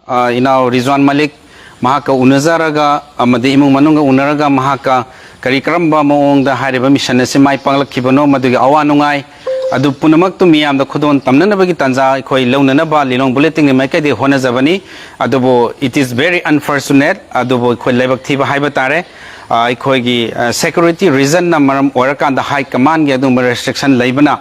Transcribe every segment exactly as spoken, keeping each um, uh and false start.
ꯑ, ꯏꯅꯥꯎ ꯔꯤꯖꯋꯥꯟ ꯃꯂꯤꯛ ꯃꯍꯥꯛꯀ ꯎꯅꯖꯔꯒ ꯑꯃꯗꯤ ꯏꯃꯨꯡ ꯃꯅꯨꯡꯒ ꯎꯅꯔꯒ ꯃꯍꯥꯛꯀ ꯀꯔꯤ ꯀꯔꯝꯕ ꯃꯑꯣꯡꯗ ꯍꯥꯏꯔꯤꯕ ꯃꯤꯁꯟ ꯑꯁꯤ ꯃꯥꯏ ꯄꯥꯛꯂꯛꯈꯤꯕꯅꯣ, ꯃꯗꯨꯒꯤ ꯑꯋꯥ ꯅꯨꯡꯉꯥꯏ ꯑꯗꯨ ꯄꯨꯝꯅꯃꯛꯇꯨ ꯃꯤꯌꯥꯝꯗ ꯈꯨꯗꯣꯜ ꯇꯝꯅꯅꯕꯒꯤ ꯇꯥꯟꯖꯥ ꯑꯩꯈꯣꯏ ꯂꯧꯅꯅꯕ ꯂꯤꯂꯣꯡ ꯕꯨꯂꯦꯇꯤꯟꯒꯤ ꯃꯥꯏꯀꯩꯗꯒꯤ ꯍꯣꯠꯅꯖꯕꯅꯤ꯫ ꯑꯗꯨꯕꯨ it is very unfortunate, ꯑꯗꯨꯕꯨ ꯑꯩꯈꯣꯏ ꯂꯥꯏꯕꯛ ꯊꯤꯕ ꯍꯥꯏꯕ ꯇꯥꯔꯦ꯫ ꯑ, ꯑꯩꯈꯣꯏꯒꯤ, ꯑ, security reasonꯅ ꯃꯔꯝ ꯑꯣꯏꯔꯀꯥꯟꯗ high commandꯒꯤ ꯑꯗꯨꯒꯨꯝꯕ restriction ꯂꯩꯕꯅ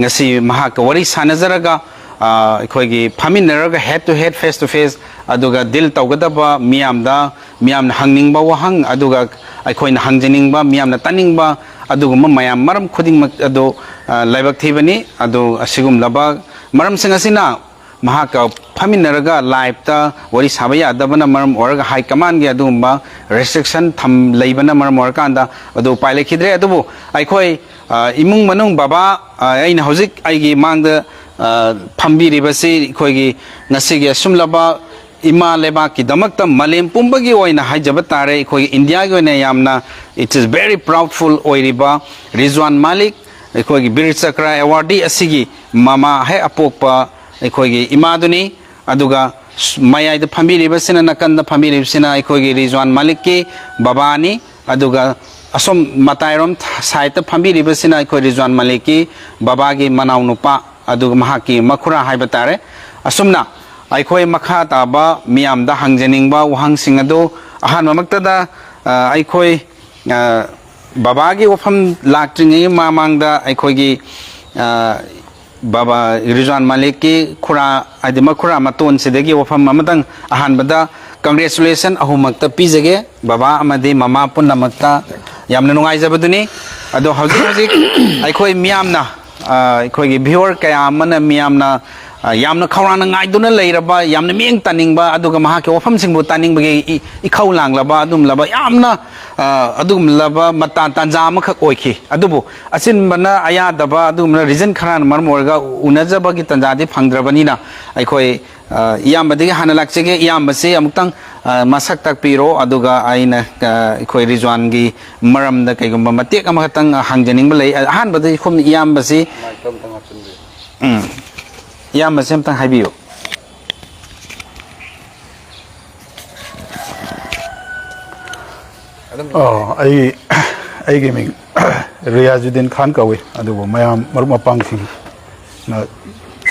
ꯉꯁꯤ ꯃꯍꯥꯛꯀ ꯋꯥꯔꯤ ꯁꯥꯟꯅꯖꯔꯒ, ꯑ, ꯑꯩꯈꯣꯏꯒꯤ ꯐꯝꯃꯤꯟꯅꯔꯒ head to head, face to face, ꯑꯗꯨꯒ deal ꯇꯧꯒꯗꯕ ꯃꯤꯌꯥꯝꯗ, ꯃꯤꯌꯥꯝꯅ ꯍꯪꯅꯤꯡꯕ ꯋꯥꯍꯪ, ꯑꯗꯨꯒ ꯑꯩꯈꯣꯏꯅ ꯍꯪꯖꯅꯤꯡꯕ, ꯃꯤꯌꯥꯝꯅ ꯇꯥꯅꯤꯡꯕ ꯑꯗꯨꯒꯨꯝꯕ ꯃꯌꯥꯝ ꯃꯔꯝ ꯈꯨꯗꯤꯡꯃꯛ ꯑꯗꯨ, ꯑ, ꯂꯥꯏꯕꯛ ꯊꯤꯕꯅꯤ꯫ ꯑꯗꯨ ꯑꯁꯤꯒꯨꯝꯂꯕ ꯃꯔꯝꯁꯤꯡ ꯑꯁꯤꯅ ꯃꯍꯥꯛꯀ ꯐꯝꯃꯤꯟꯅꯔꯒ liveꯇ ꯋꯥꯔꯤ ꯁꯥꯕ ꯌꯥꯗꯕꯅ ꯃꯔꯝ ꯑꯣꯏꯔꯒ high commandꯒꯤ ꯑꯗꯨꯒꯨꯝꯕ restriction ꯊꯝ-, ꯂꯩꯕꯅ ꯃꯔꯝ ꯑꯣꯏꯔꯀꯥꯟꯗ ꯑꯗꯨ ꯎꯄꯥꯏ ꯂꯩꯈꯤꯗ꯭ꯔꯦ꯫ ꯑꯗꯨꯕꯨ ꯑꯩꯈꯣꯏ, ꯑ, ꯏꯃꯨꯡ ꯃꯅꯨꯡ ꯕꯕꯥ, ꯑ, ꯑꯩꯅ ꯍꯧꯖꯤꯛ ꯑꯩꯒꯤ ꯃꯥꯡꯗ, ꯑ, ꯐꯝꯕꯤꯔꯤꯕꯁꯤ ꯑꯩꯈꯣꯏꯒꯤ ꯉꯁꯤꯒꯤ ꯑꯁꯨꯝꯂꯕ ꯏꯃꯥ ꯂꯩꯕꯥꯛꯀꯤꯗꯃꯛꯇ ꯃꯥꯂꯦꯝ ꯄꯨꯝꯕꯒꯤ ꯑꯣꯏꯅ ꯍꯥꯏꯖꯕ ꯇꯥꯔꯦ, ꯑꯩꯈꯣꯏꯒꯤ ꯏꯟꯗꯤꯌꯥꯒꯤ ꯑꯣꯏꯅ ꯌꯥꯝꯅ it is very proudful ꯑꯣꯏꯔꯤꯕ ꯔꯤꯖꯋꯥꯟ ꯃꯥꯂꯤꯛ, ꯑꯩꯈꯣꯏꯒꯤ ꯕꯤꯔ ꯆꯀ꯭ꯔ awardee ꯑꯁꯤꯒꯤ ꯃꯃꯥ ꯍꯦꯛ ꯑꯄꯣꯛꯄ ꯑꯩꯈꯣꯏꯒꯤ ꯏꯃꯥꯗꯨꯅꯤ꯫ ꯑꯗꯨꯒ ꯃꯌꯥꯏꯗ ꯐꯝꯕꯤꯔꯤꯕꯁꯤꯅ, ꯅꯥꯀꯟꯗ ꯐꯝꯕꯤꯔꯤꯕꯁꯤꯅ ꯑꯩꯈꯣꯏꯒꯤ ꯔꯤꯖꯋꯥꯟ ꯃꯥꯂꯤꯛꯀꯤ ꯕꯕꯥꯅꯤ꯫ ꯑꯗꯨꯒ ꯑꯁꯣꯝ ꯃꯇꯥꯏꯔꯣꯝ sideꯇ ꯐꯝꯕꯤꯔꯤꯕꯁꯤꯅ ꯑꯩꯈꯣꯏ ꯔꯤꯖꯋꯥꯟ ꯃꯥꯂꯤꯛꯀꯤ ꯕꯕꯥꯒꯤ ꯃꯅꯥꯎꯅꯨꯄꯥ, ꯑꯗꯨꯒ ꯃꯍꯥꯛꯀꯤ ꯃꯈꯨꯔꯥ ꯍꯥꯏꯕ ꯇꯥꯔꯦ꯫ ꯑꯁꯨꯝꯅ ꯑꯩꯈꯣꯏ ꯃꯈꯥ ꯇꯥꯕ ꯃꯤꯌꯥꯝꯗ ꯍꯪꯖꯅꯤꯡꯕ ꯋꯥꯍꯪꯁꯤꯡ ꯑꯗꯨ ꯑꯍꯥꯟꯕꯃꯛꯇꯗ, ꯑ, ꯑꯩꯈꯣꯏ, ꯑ, ꯕꯕꯥꯒꯤ ꯋꯥꯐꯝ ꯂꯥꯛꯇ꯭ꯔꯤꯉꯩ ꯃꯃꯥꯡꯗ ꯑꯩꯈꯣꯏꯒꯤ, ꯑ, ꯕꯕꯥ ꯔꯤꯖꯋꯥꯟ ꯃꯥꯂꯤꯛꯀꯤ ꯈꯨꯔꯥ, ꯍꯥꯏꯗꯤ ꯃꯈꯨꯔꯥ ꯃꯇꯣꯟꯁꯤꯗꯒꯤ ꯋꯥꯐꯝ ꯑꯃꯇꯪ ꯑꯍꯥꯟꯕꯗ congratulation ꯑꯍꯨꯝꯃꯛꯇ ꯄꯤꯖꯒꯦ, ꯕꯕꯥ ꯑꯃꯗꯤ ꯃꯃꯥ ꯄꯨꯝꯅꯃꯛꯇ ꯌꯥꯝꯅ ꯅꯨꯡꯉꯥꯏꯖꯕꯗꯨꯅꯤ꯫ ꯑꯗꯣ ꯍꯧꯖꯤꯛ ꯍꯧꯖꯤꯛ ꯑꯩꯈꯣꯏ ꯃꯤꯌꯥꯝꯅ, ꯑ, ꯑꯩꯈꯣꯏꯒꯤ viewer ꯀꯌꯥ ꯑꯃꯅ ꯃꯤꯌꯥꯝꯅ, ꯑ, ꯌꯥꯝꯅ ꯈꯧꯔꯥꯡꯅ ꯉꯥꯏꯗꯨꯅ ꯂꯩꯔꯕ, ꯌꯥꯝꯅ ꯃꯤꯠꯌꯦꯡ ꯇꯥꯅꯤꯡꯕ, ꯑꯗꯨꯒ ꯃꯍꯥꯛꯀꯤ ꯋꯥꯐꯝꯁꯤꯡꯕꯨ ꯇꯥꯅꯤꯡꯕꯒꯤ ꯏ-, ꯏꯈꯧ ꯂꯥꯡꯂꯕ ꯑꯗꯨꯒꯨꯝꯂꯕ ꯌꯥꯝꯅ, ꯑ, ꯑꯗꯨꯒꯨꯝꯂꯕ ꯃꯇꯥ-, ꯇꯥꯟꯖꯥ ꯑꯃꯈꯛ ꯑꯣꯏꯈꯤ꯫ ꯑꯗꯨꯕꯨ ꯑꯆꯤꯟꯕꯅ ꯑꯌꯥꯗꯕ ꯑꯗꯨꯒꯨꯝꯂꯕ reason ꯈꯔꯅ ꯃꯔꯝ ꯑꯣꯏꯔꯒ ꯎꯅꯖꯕꯒꯤ ꯇꯥꯟꯖꯥꯗꯤ ꯐꯪꯗ꯭ꯔꯕꯅꯤꯅ ꯑꯩꯈꯣꯏ, ꯑ, ꯏꯌꯥꯝꯕꯗꯒꯤ ꯍꯥꯟꯅ ꯂꯥꯛꯆꯒꯦ꯫ ꯏꯌꯥꯝꯕꯁꯤ ꯑꯃꯨꯛꯇꯪ, ꯑ, ꯃꯁꯛ ꯇꯥꯛꯄꯤꯔꯣ, ꯑꯗꯨꯒ ꯑꯩꯅ, ꯑ, ꯑꯩꯈꯣꯏ ꯔꯤꯖꯋꯥꯟꯒꯤ ꯃꯔꯝꯗ ꯀꯩꯒꯨꯝꯕ ꯃꯇꯦꯛ ꯑꯃꯈꯛꯇꯪ ꯍꯪꯖꯅꯤꯡꯕ ꯂꯩ꯫ ꯑꯍꯥꯟꯕꯗ ꯁꯣꯝ ꯏꯌꯥꯝꯕꯁꯤ, ꯎꯝ, ꯏꯌꯥꯝꯕꯁꯤ ꯑꯝꯇꯪ ꯍꯥꯏꯕꯤꯌꯨ꯫ ꯑꯗꯨꯝ ꯑꯣ, ꯑꯩ, ꯑꯩꯒꯤ ꯃꯤꯡ ꯔꯤꯌꯥꯖꯨꯗꯤꯟ ꯈꯥꯟ ꯀꯧꯏ, ꯑꯗꯨꯕꯨ ꯃꯌꯥꯝ ꯃꯔꯨꯞ ꯃꯄꯥꯡꯁꯤꯡꯅ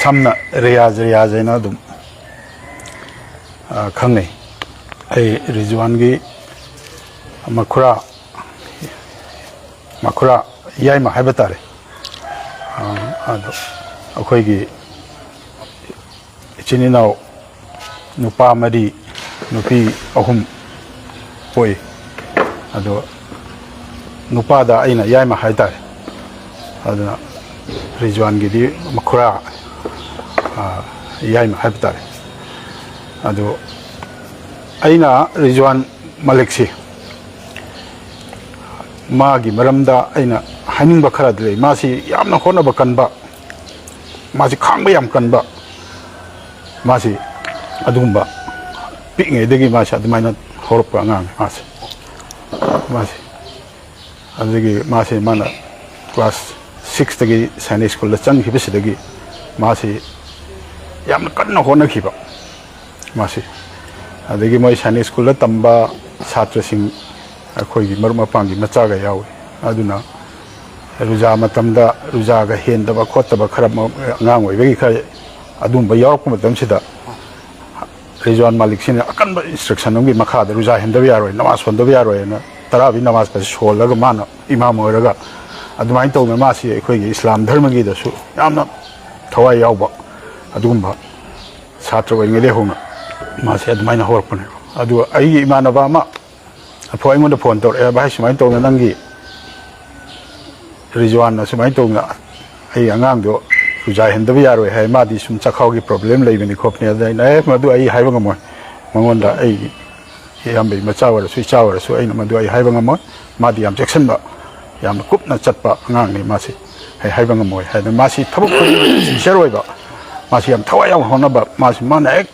ꯁꯝꯅ ꯔꯤꯌꯥꯖ, ꯔꯤꯌꯥꯖ ꯍꯥꯏꯅ ꯑꯗꯨꯝ, ꯑ, ꯈꯪꯅꯩ꯫ ꯑꯩ ꯔꯤꯖꯋꯥꯟꯒꯤ ꯃꯈꯨꯔꯥ, ꯃꯈꯨꯔꯥ ꯌꯥꯏꯃ ꯍꯥꯏꯕ ꯇꯥꯔꯦ꯫ ꯑ, ꯑꯗꯣ ꯑꯩꯈꯣꯏꯒꯤ ꯏꯆꯤꯟ ꯏꯅꯥꯎ ꯅꯨꯄꯥ ꯃꯔꯤ, ꯅꯨꯄꯤ ꯑꯍꯨꯝ ꯄꯣꯛꯏ꯫ ꯑꯗꯣ ꯅꯨꯄꯥꯗ ꯑꯩꯅ ꯌꯥꯏꯃ ꯍꯥꯏꯇꯥꯔꯦ꯫ ꯑꯗꯨꯅ ꯔꯤꯖꯋꯥꯟꯒꯤꯗꯤ ꯃꯈꯨꯔꯥ, ꯑ, ꯌꯥꯏꯃ ꯍꯥꯏꯕ ꯇꯥꯔꯦ꯫ ꯑꯗꯣ ꯑꯩꯅ ꯔꯤꯖꯋꯥꯟ ꯃꯂꯤꯛꯁꯤ, ꯃꯥꯒꯤ ꯃꯔꯝꯗ ꯑꯩꯅ ꯍꯥꯏꯅꯤꯡꯕ ꯈꯔꯗꯤ ꯂꯩ꯫ ꯃꯥꯁꯤ ꯌꯥꯝꯅ ꯍꯣꯠꯅꯕ ꯀꯟꯕ, ꯃꯥꯁꯤ ꯈꯥꯡꯕ ꯌꯥꯝ ꯀꯟꯕ, ꯃꯥꯁꯤ ꯑꯗꯨꯒꯨꯝꯕ ꯄꯤꯛꯏꯉꯩꯗꯒꯤ ꯃꯥꯁꯤ ꯑꯗꯨꯃꯥꯏꯅ ꯍꯧꯔꯛꯄ ꯑꯉꯥꯡꯅꯤ ꯃꯥꯁꯤ꯫ ꯃꯥꯁꯤ ꯑꯗꯨꯗꯒꯤ ꯃꯥꯁꯤ ꯃꯥꯅ ꯀ꯭ꯂꯥꯁ ꯁꯤꯛꯁꯇꯒꯤ ꯁꯥꯏꯅꯤꯛ ꯁ꯭ꯀꯨꯜꯗ ꯆꯪꯈꯤꯕꯁꯤꯗꯒꯤ ꯃꯥꯁꯤ ꯌꯥꯝꯅ ꯀꯟꯅ ꯍꯣꯠꯅꯈꯤꯕ ꯃꯥꯁꯤ꯫ ꯑꯗꯒꯤ ꯃꯣꯏ ꯁꯥꯏꯅꯤꯛ ꯁ꯭ꯀꯨꯜꯗ ꯇꯝꯕ ꯁꯥꯇ꯭ꯔꯁꯤꯡ ꯑꯩꯈꯣꯏꯒꯤ ꯃꯔꯨꯞ ꯃꯄꯥꯡꯒꯤ ꯃꯆꯥꯒ ꯌꯥꯎꯏ꯫ ꯑꯗꯨꯅ ꯔꯨꯖꯥ ꯃꯇꯝꯗ ꯔꯨꯖꯥꯒ ꯍꯦꯟꯗꯕ ꯈꯣꯠꯇꯕ ꯈꯔ ꯃ-, ꯑꯉꯥꯡ ꯑꯣꯏꯕꯒꯤ ꯈꯔ ꯑꯗꯨꯝꯕ ꯌꯥꯎꯔꯛꯄ ꯃꯇꯝꯁꯤꯗ ꯔꯤꯖꯋꯥꯟ ꯃꯥꯂꯤꯛꯁꯤꯅ ꯑꯀꯟꯕ ꯏꯟꯁꯇ꯭ꯔꯛꯁꯟ ꯑꯃꯒꯤ ꯃꯈꯥꯗ ꯔꯨꯖꯥ ꯍꯦꯟꯗꯕ ꯌꯥꯔꯣꯏ, ꯅꯃꯥꯖ ꯁꯣꯟꯗꯕ ꯌꯥꯔꯣꯏꯅ ꯇꯔꯥꯕꯤ ꯅꯃꯥꯖꯀꯁꯦ ꯁꯣꯜꯂꯒ ꯃꯥꯅ ꯏꯃꯥꯝ ꯑꯣꯏꯔꯒ ꯑꯗꯨꯃꯥꯏꯅ ꯇꯧꯗꯅ ꯃꯥꯁꯤ ꯑꯩꯈꯣꯏꯒꯤ ꯏꯁꯂꯥꯝ ꯙꯔꯃꯒꯤꯗꯁꯨ ꯌꯥꯝꯅ ꯊꯋꯥꯏ ꯌꯥꯎꯕ ꯑꯗꯨꯒꯨꯝꯕ ꯁꯥꯇ꯭ꯔ ꯑꯣꯏꯔꯤꯉꯩꯗꯒꯤ ꯍꯧꯅ ꯃꯥꯁꯦ ꯑꯗꯨꯃꯥꯏꯅ ꯍꯧꯔꯛꯄꯅꯦꯕ꯫ ꯑꯗꯨꯒ ꯑꯩꯒꯤ ꯏꯃꯥꯟꯅꯕ ꯑꯃ ꯐꯣꯟ, ꯑꯩꯉꯣꯟꯗ ꯐꯣꯟ ꯇꯧꯔꯛꯑꯦ, "ꯚꯥꯏ, ꯁꯨꯃꯥꯏꯅ ꯇꯧꯗꯅ ꯅꯪꯒꯤ ꯔꯤꯖꯋꯥꯟꯅ ꯁꯨꯃꯥꯏꯅ ꯇꯧꯗꯅ ꯑꯩ ꯑꯉꯥꯡꯗꯣ ꯔꯨꯖꯥ ꯍꯦꯟꯗꯕ ꯌꯥꯔꯣꯏ ꯍꯥꯏ, ꯃꯥꯗꯤ ꯁꯨꯝ ꯆꯈꯥꯎꯒꯤ ꯄ꯭ꯔꯣꯕ꯭ꯂꯦꯝ ꯂꯩꯕꯅꯤ ꯈꯣꯠꯄꯅꯤ"꯫ ꯑꯗ ꯑꯩꯅ, "ꯑꯦ, ꯃꯗꯨ ꯑꯩ ꯍꯥꯏꯕ ꯉꯝꯃꯣꯏ, ꯃꯉꯣꯟꯗ ꯑꯩꯒꯤ ꯏꯌꯥꯝꯕ ꯃꯆꯥ ꯑꯣꯏꯔꯁꯨ ꯏꯆꯥ ꯑꯣꯏꯔꯁꯨ ꯑꯩꯅ ꯃꯗꯨ ꯑꯩ ꯍꯥꯏꯕ ꯉꯝꯃꯣꯏ꯫ ꯃꯥꯗꯤ ꯌꯥꯝ ꯆꯦꯛꯁꯤꯟꯕ, ꯌꯥꯝꯅ ꯀꯨꯞꯅ ꯆꯠꯄ ꯑꯉꯥꯡꯅꯤ, ꯃꯥꯁꯤ ꯑꯩ ꯍꯥꯏꯕ ꯉꯝꯃꯣꯏ" ꯍꯥꯏꯗꯅ ꯃꯥꯁꯤ ꯊꯕꯛ ꯈꯨꯗꯤꯡꯃꯛꯇ ꯁꯤꯟꯁꯤꯌꯔ ꯑꯣꯏꯕ, ꯃꯥꯁꯤ ꯌꯥꯝ ꯊꯋꯥꯏ ꯌꯥꯎꯅ ꯍꯣꯠꯅꯕ, ꯃꯥꯁꯤ ꯃꯥꯅ ꯍꯦꯛ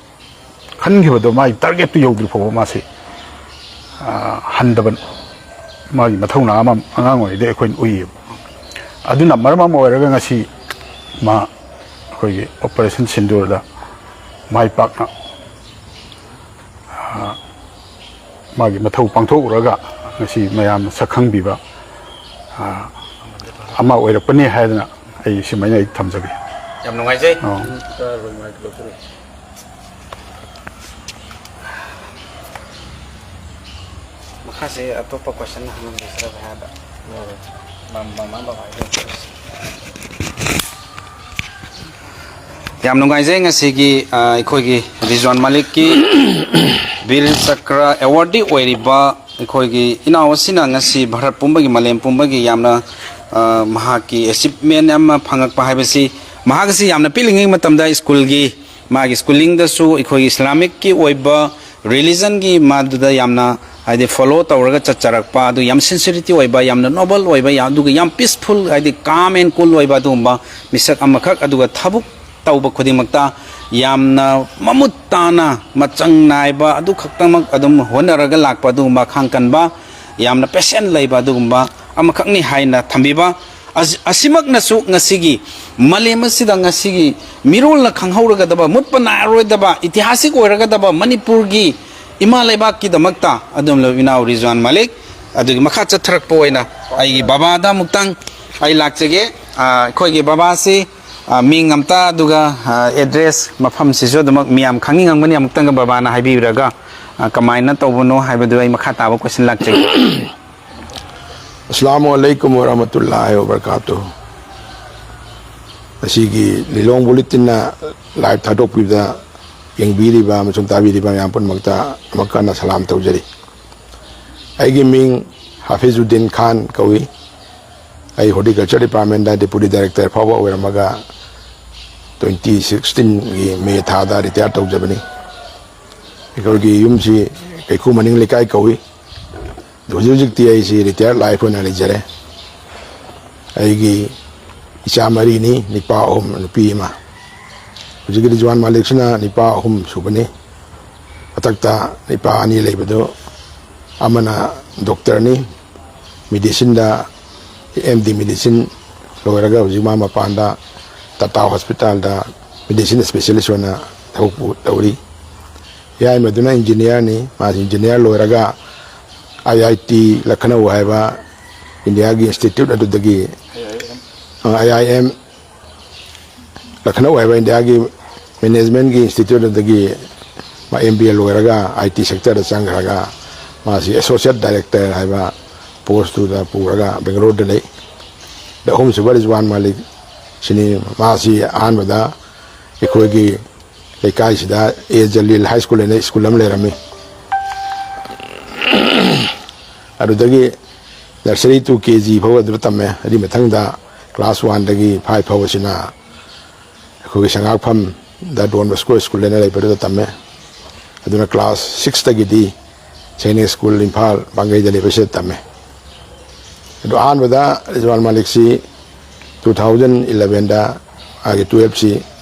ꯈꯟꯈꯤꯕꯗꯣ ꯃꯥꯒꯤ ꯇꯥꯔꯒꯦꯠꯇꯨ ꯌꯧꯗ꯭ꯔꯤ ꯐꯥꯎꯕ ꯃꯥꯁꯤ, ꯑ, ꯍꯟꯗꯕ ꯃꯥꯒꯤ ꯃꯊꯧꯅꯥ ꯑꯃ ꯑꯉꯥꯡ ꯑꯣꯏꯔꯤꯉꯩꯗꯒꯤ ꯑꯩꯈꯣꯏꯅ ꯎꯏꯌꯦꯕ꯫ ꯑꯗꯨꯅ ꯃꯔꯝ ꯑꯃ ꯑꯣꯏꯔꯒ ꯉꯁꯤ ꯃꯥ ꯑꯩꯈꯣꯏꯒꯤ ꯑꯣꯄꯔꯦꯁꯟ ꯁꯤꯟꯗꯨꯔꯗ ꯃꯥꯏ ꯄꯥꯛꯅ, ꯑ, ꯃꯥꯒꯤ ꯃꯊꯧ ꯄꯥꯡꯊꯣꯛꯎꯔꯒ ꯉꯁꯤ ꯃꯌꯥꯝꯅ ꯁꯛ ꯈꯪꯕꯤꯕ, ꯑ, ꯑꯃ ꯑꯣꯏꯔꯛꯄꯅꯤ ꯍꯥꯏꯗꯅ ꯑꯩ ꯁꯨꯃꯥꯏꯅ ꯑꯩ ꯊꯝꯖꯒꯦ꯫ ꯌꯥꯝ ꯅꯨꯡꯉꯥꯏꯖꯩ꯫ ꯑ, ꯃꯈꯥꯁꯦ ꯑꯇꯣꯞꯄ ꯀꯣꯏꯁꯟ ꯍꯪꯉꯝꯒꯦ ꯁꯤꯔ ꯍꯥꯏꯕ꯫ ꯃꯃꯥ ꯕꯕꯥꯒꯤ ꯌꯥꯝ ꯅꯨꯡꯉꯥꯏꯖꯩ ꯉꯁꯤꯒꯤ, ꯑ, ꯑꯩꯈꯣꯏꯒꯤ ꯔꯤꯖꯋꯥꯟ ꯃꯥꯂꯤꯛꯀꯤ ꯕꯤꯔ ꯆꯀ꯭ꯔ ꯑꯦꯋꯥꯔꯗꯤ ꯑꯣꯏꯔꯤꯕ ꯑꯩꯈꯣꯏꯒꯤ ꯏꯅꯥꯎ ꯑꯁꯤꯅ ꯉꯁꯤ ꯚꯥꯔꯠ ꯄꯨꯝꯕꯒꯤ, ꯃꯥꯂꯦꯝ ꯄꯨꯝꯕꯒꯤ ꯌꯥꯝꯅ, ꯑ, ꯃꯍꯥꯛꯀꯤ ꯑꯦꯆꯤꯞꯃꯦꯟ ꯑꯃ ꯐꯪꯉꯛꯄ ꯍꯥꯏꯕꯁꯤ, ꯃꯍꯥꯛ ꯑꯁꯤ ꯌꯥꯝꯅ ꯄꯤꯛꯂꯤꯉꯩ ꯃꯇꯝꯗ ꯁ꯭ꯀꯨꯜꯒꯤ, ꯃꯥꯒꯤ ꯁ꯭ꯀꯨꯂꯤꯡꯗꯁꯨ ꯑꯩꯈꯣꯏꯒꯤ ꯏꯁꯂꯥꯃꯤꯛꯀꯤ ꯑꯣꯏꯕ ꯔꯤꯂꯤꯖꯟꯒꯤ ꯃꯥꯗꯨꯗ ꯌꯥꯝꯅ, ꯍꯥꯏꯗꯤ, ꯐꯣꯂꯣ ꯇꯧꯔꯒ ꯆꯠꯆꯔꯛꯄ, ꯑꯗꯨ ꯌꯥꯝ ꯁꯤꯟꯁꯤꯔꯤꯇꯤ ꯑꯣꯏꯕ, ꯌꯥꯝꯅ ꯅꯣꯕꯜ ꯑꯣꯏꯕ, ꯌꯥꯝ, ꯑꯗꯨꯒ ꯌꯥꯝ ꯄꯤꯁꯐꯨꯜ, ꯍꯥꯏꯗꯤ, ꯀꯥꯝ ꯑꯦꯟ ꯀꯨꯜ ꯑꯣꯏꯕ ꯑꯗꯨꯒꯨꯝꯕ ꯃꯤꯁꯛ ꯑꯃꯈꯛ, ꯑꯗꯨꯒ ꯊꯕꯛ ꯇꯧꯕ ꯈꯨꯗꯤꯡꯃꯛꯇ ꯌꯥꯝꯅ ꯃꯃꯨꯠ ꯇꯥꯅ ꯃꯆꯪ ꯅꯥꯏꯕ, ꯑꯗꯨ ꯈꯛꯇꯃꯛ ꯑꯗꯨꯝ ꯍꯣꯠꯅꯔꯒ ꯂꯥꯛꯄ ꯑꯗꯨꯒꯨꯝꯕ ꯈꯥꯡ ꯀꯟꯕ, ꯌꯥꯝꯅ ꯄꯦꯁꯦꯟ ꯂꯩꯕ ꯑꯗꯨꯒꯨꯝꯕ ꯑꯃꯈꯛꯅꯤ ꯍꯥꯏꯅ ꯊꯝꯕꯤꯕ꯫ ꯑꯁꯤ-, ꯑꯁꯤꯃꯛꯅꯁꯨ ꯉꯁꯤꯒꯤ ꯃꯥꯂꯦꯝ ꯑꯁꯤꯗ ꯉꯁꯤꯒꯤ ꯃꯤꯔꯣꯜꯅ ꯈꯪꯍꯧꯔꯒꯗꯕ, ꯃꯨꯠꯄ ꯅꯥꯏꯔꯔꯣꯏꯗꯕ, ꯏꯇꯤꯍꯥꯁꯤꯛ ꯑꯣꯏꯔꯒꯗꯕ ꯃꯅꯤꯄꯨꯔꯒꯤ ꯏꯃꯥ ꯂꯩꯕꯥꯛꯀꯤꯗꯃꯛꯇ ꯑꯗꯨꯝ ꯏꯅꯥꯎ ꯔꯤꯖꯋꯥꯟ ꯃꯥꯂꯤꯛ, ꯑꯗꯨꯒꯤ ꯃꯈꯥ ꯆꯠꯊꯔꯛꯄ ꯑꯣꯏꯅ ꯑꯩꯒꯤ ꯕꯕꯥꯗ ꯑꯃꯨꯛꯇꯪ ꯑꯩ ꯂꯥꯛꯆꯒꯦ꯫ ꯑ, ꯑꯩꯈꯣꯏꯒꯤ ꯕꯕꯥꯁꯤ, ꯑ, ꯃꯤꯡ ꯑꯝꯇ, ꯑꯗꯨꯒ, ꯑ, ꯑꯦꯗ꯭ꯔꯦꯁ, ꯃꯐꯝꯁꯤꯁꯨ ꯑꯗꯨꯃꯛ ꯃꯤꯌꯥꯝ ꯈꯪꯅꯤꯡꯉꯝꯒꯅꯤ, ꯑꯃꯨꯛꯇꯪꯒ ꯕꯕꯥꯅ ꯍꯥꯏꯕꯤꯔꯒ, ꯑ, ꯀꯃꯥꯏꯅ ꯇꯧꯕꯅꯣ ꯍꯥꯏꯕꯗꯨ ꯑꯩ ꯃꯈꯥ ꯇꯥꯕ ꯀꯣꯏꯁꯟ ꯂꯥꯛꯆꯒꯦ꯫ ꯑꯁꯂꯥꯃꯨ ꯑꯂꯩꯀꯨꯝ ꯋꯔꯍꯃꯇꯨꯜꯂꯥꯍꯤ ꯋꯕꯔꯀꯥꯇꯨꯍꯨ꯫ ꯉꯁꯤꯒꯤ ꯂꯤꯂꯣꯡ ꯕꯨꯂꯦꯇꯤꯟꯅ ꯂꯥꯏꯚ ꯊꯥꯗꯣꯛꯄꯤꯕꯗ ꯌꯦꯡꯕꯤꯔꯤꯕ ꯑꯃꯁꯨꯡ ꯇꯥꯕꯤꯔꯤꯕ ꯃꯌꯥꯝ ꯄꯨꯝꯅꯃꯛꯇ ꯑꯃꯨꯛ ꯍꯟꯅ ꯁꯂꯥꯝ ꯇꯧꯖꯔꯤ꯫ ꯑꯩꯒꯤ ꯃꯤꯡ ꯍꯥꯐꯤꯖꯨꯗꯤꯟ ꯈꯥꯟ ꯀꯧꯏ꯫ ꯑꯩ ꯍꯣꯔꯇꯤꯀꯜꯆꯔ ꯗꯤꯄꯥꯔꯠꯃꯦꯟꯗ ꯗꯦꯄꯨꯇꯤ ꯗꯥꯏꯔꯦꯛꯇꯔ ꯐꯥꯎꯕ ꯑꯣꯏꯔꯝꯃꯒ, ꯇ꯭ꯋꯦꯟꯇꯤ ꯁꯤꯛꯁꯇꯤꯟꯒꯤ ꯃꯦ ꯊꯥꯗ ꯔꯤꯇꯥꯌꯔ ꯇꯧꯖꯕꯅꯤ꯫ ꯑꯩꯈꯣꯏꯒꯤ ꯌꯨꯝꯁꯤ ꯀꯩꯈꯨ ꯃꯅꯤꯡ ꯂꯩꯀꯥꯏ ꯀꯧꯏ꯫ ꯑꯗꯣ ꯍꯧꯖꯤꯛ ꯍꯧꯖꯤꯛꯇꯤ ꯑꯩꯁꯤ ꯔꯤꯇꯥꯌꯔ ꯂꯥꯏꯐ ꯑꯣꯏꯅ ꯂꯩꯖꯔꯦ꯫ ꯑꯩꯒꯤ ꯏꯆꯥ ꯃꯔꯤꯅꯤ, ꯅꯨꯄꯥ ꯑꯍꯨꯝ, ꯅꯨꯄꯤ ꯑꯃ꯫ ꯍꯧꯖꯤꯛꯀꯤ ꯔꯤꯖꯋꯥꯟ ꯃꯥꯂꯤꯛꯁꯤꯅ ꯅꯨꯄꯥ ꯑꯍꯨꯝ ꯁꯨꯕꯅꯤ꯫ ꯃꯊꯛꯇ ꯅꯨꯄꯥ ꯑꯅꯤ ꯂꯩꯕꯗꯨ, ꯑꯃꯅ ꯗꯣꯛꯇꯔꯅꯤ, ꯃꯦꯗꯤꯁꯤꯟꯗ ꯑꯦꯝ ꯗꯤ ꯃꯦꯗꯤꯁꯤꯟ ꯂꯣꯏꯔꯒ ꯍꯧꯖꯤꯛ ꯃꯥ ꯃꯄꯥꯟꯗ ꯇꯥꯇꯥ ꯍꯣꯁꯄꯤꯇꯥꯜꯗ ꯃꯦꯗꯤꯁꯤꯟ ꯏꯁꯄꯦꯁꯤꯌꯦꯂꯤꯁ ꯑꯣꯏꯅ ꯊꯕꯛ ꯄꯨ-, ꯇꯧꯔꯤ꯫ ꯌꯥꯏꯃꯗꯨꯅ ꯏꯟꯖꯤꯅꯤꯌꯥꯔꯅꯤ, ꯃꯥꯁꯤ ꯏꯟꯖꯤꯅꯤꯌꯥꯔ ꯂꯣꯏꯔꯒ ꯑꯥꯏ ꯑꯥꯏ ꯇꯤ ꯂꯈꯅꯧ ꯍꯥꯏꯕ ꯏꯟꯗꯤꯌꯥꯒꯤ ꯏꯟꯁꯇꯤꯇ꯭ꯌꯨꯠ ꯑꯗꯨꯗꯒꯤ, ꯑꯥꯏ ꯑꯥꯏ ꯑꯦꯝ ꯂꯈꯅꯧ ꯍꯥꯏꯕ ꯏꯟꯗꯤꯌꯥꯒꯤ ꯃꯦꯅꯦꯖꯃꯦꯟꯒꯤ ꯏꯟꯁꯇꯤꯇ꯭ꯌꯨꯠ ꯑꯗꯨꯗꯒꯤ ꯃꯥ ꯑꯦꯝ ꯕꯤ ꯑꯦ ꯂꯣꯏꯔꯒ ꯑꯥꯏ ꯇꯤ ꯁꯦꯛꯇꯔꯗ ꯆꯪꯈ꯭ꯔꯒ ꯃꯥꯁꯤ ꯑꯦꯁꯣꯁꯤꯌꯦꯠ ꯗꯥꯏꯔꯦꯛꯇꯔ ꯍꯥꯏꯕ ꯄꯣꯁꯇꯨꯗ ꯄꯨꯔꯒ ꯕꯦꯡꯒꯂꯣꯔꯗ ꯂꯩ꯫ ꯑꯗ ꯑꯍꯨꯝꯁꯨꯕ ꯔꯤꯖꯋꯥꯟ ꯃꯥꯂꯤꯛ ꯁꯤꯅꯤ꯫ ꯃꯥꯁꯤ ꯑꯍꯥꯟꯕꯗ ꯑꯩꯈꯣꯏꯒꯤ ꯂꯩꯀꯥꯏꯁꯤꯗ ꯑꯦ ꯖꯂꯤꯜ ꯍꯥꯏ ꯁ꯭ꯀꯨꯜ ꯍꯥꯏꯅ ꯁ꯭ꯀꯨꯜ ꯑꯃ ꯂꯩꯔꯝꯃꯤ꯫ ꯑꯗꯨꯗꯒꯤ ꯅꯔꯁꯔꯤ ꯇꯨ ꯀꯦ ꯖꯤ ꯐꯥꯎ ꯑꯗꯨꯗ ꯇꯝꯃꯦ꯫ ꯑꯗꯨꯒꯤ ꯃꯊꯪꯗ ꯀ꯭ꯂꯥꯁ ꯋꯥꯟꯗꯒꯤ ꯐꯥꯏꯚ ꯐꯥꯎꯕꯁꯤꯅ ꯑꯩꯈꯣꯏꯒꯤ ꯁꯉꯥꯛꯐꯝꯗ ꯗꯣꯟ ꯕꯣꯁꯀꯣ ꯁ꯭ꯀꯨꯜ ꯍꯥꯏꯅ ꯂꯩꯕꯗꯨꯗ ꯇꯝꯃꯦ꯫ ꯑꯗꯨꯅ ꯀ꯭ꯂꯥꯁ ꯁꯤꯛꯁꯇꯒꯤꯗꯤ ꯁꯩꯅꯤꯛ ꯁ꯭ꯀꯨꯜ ꯏꯝꯐꯥꯜ ꯄꯥꯡꯒꯩꯗ ꯂꯩꯕꯁꯤꯗ ꯇꯝꯃꯦ꯫ ꯑꯗꯣ ꯑꯍꯥꯟꯕꯗ ꯔꯤꯖꯋꯥꯟ ꯃꯥꯂꯤꯛꯁꯤ ꯇꯨ ꯊꯥꯎꯖꯟ ꯏꯂꯚꯦꯟꯗ ꯃꯥꯒꯤ ꯇꯨꯌꯦꯜꯞꯁꯤ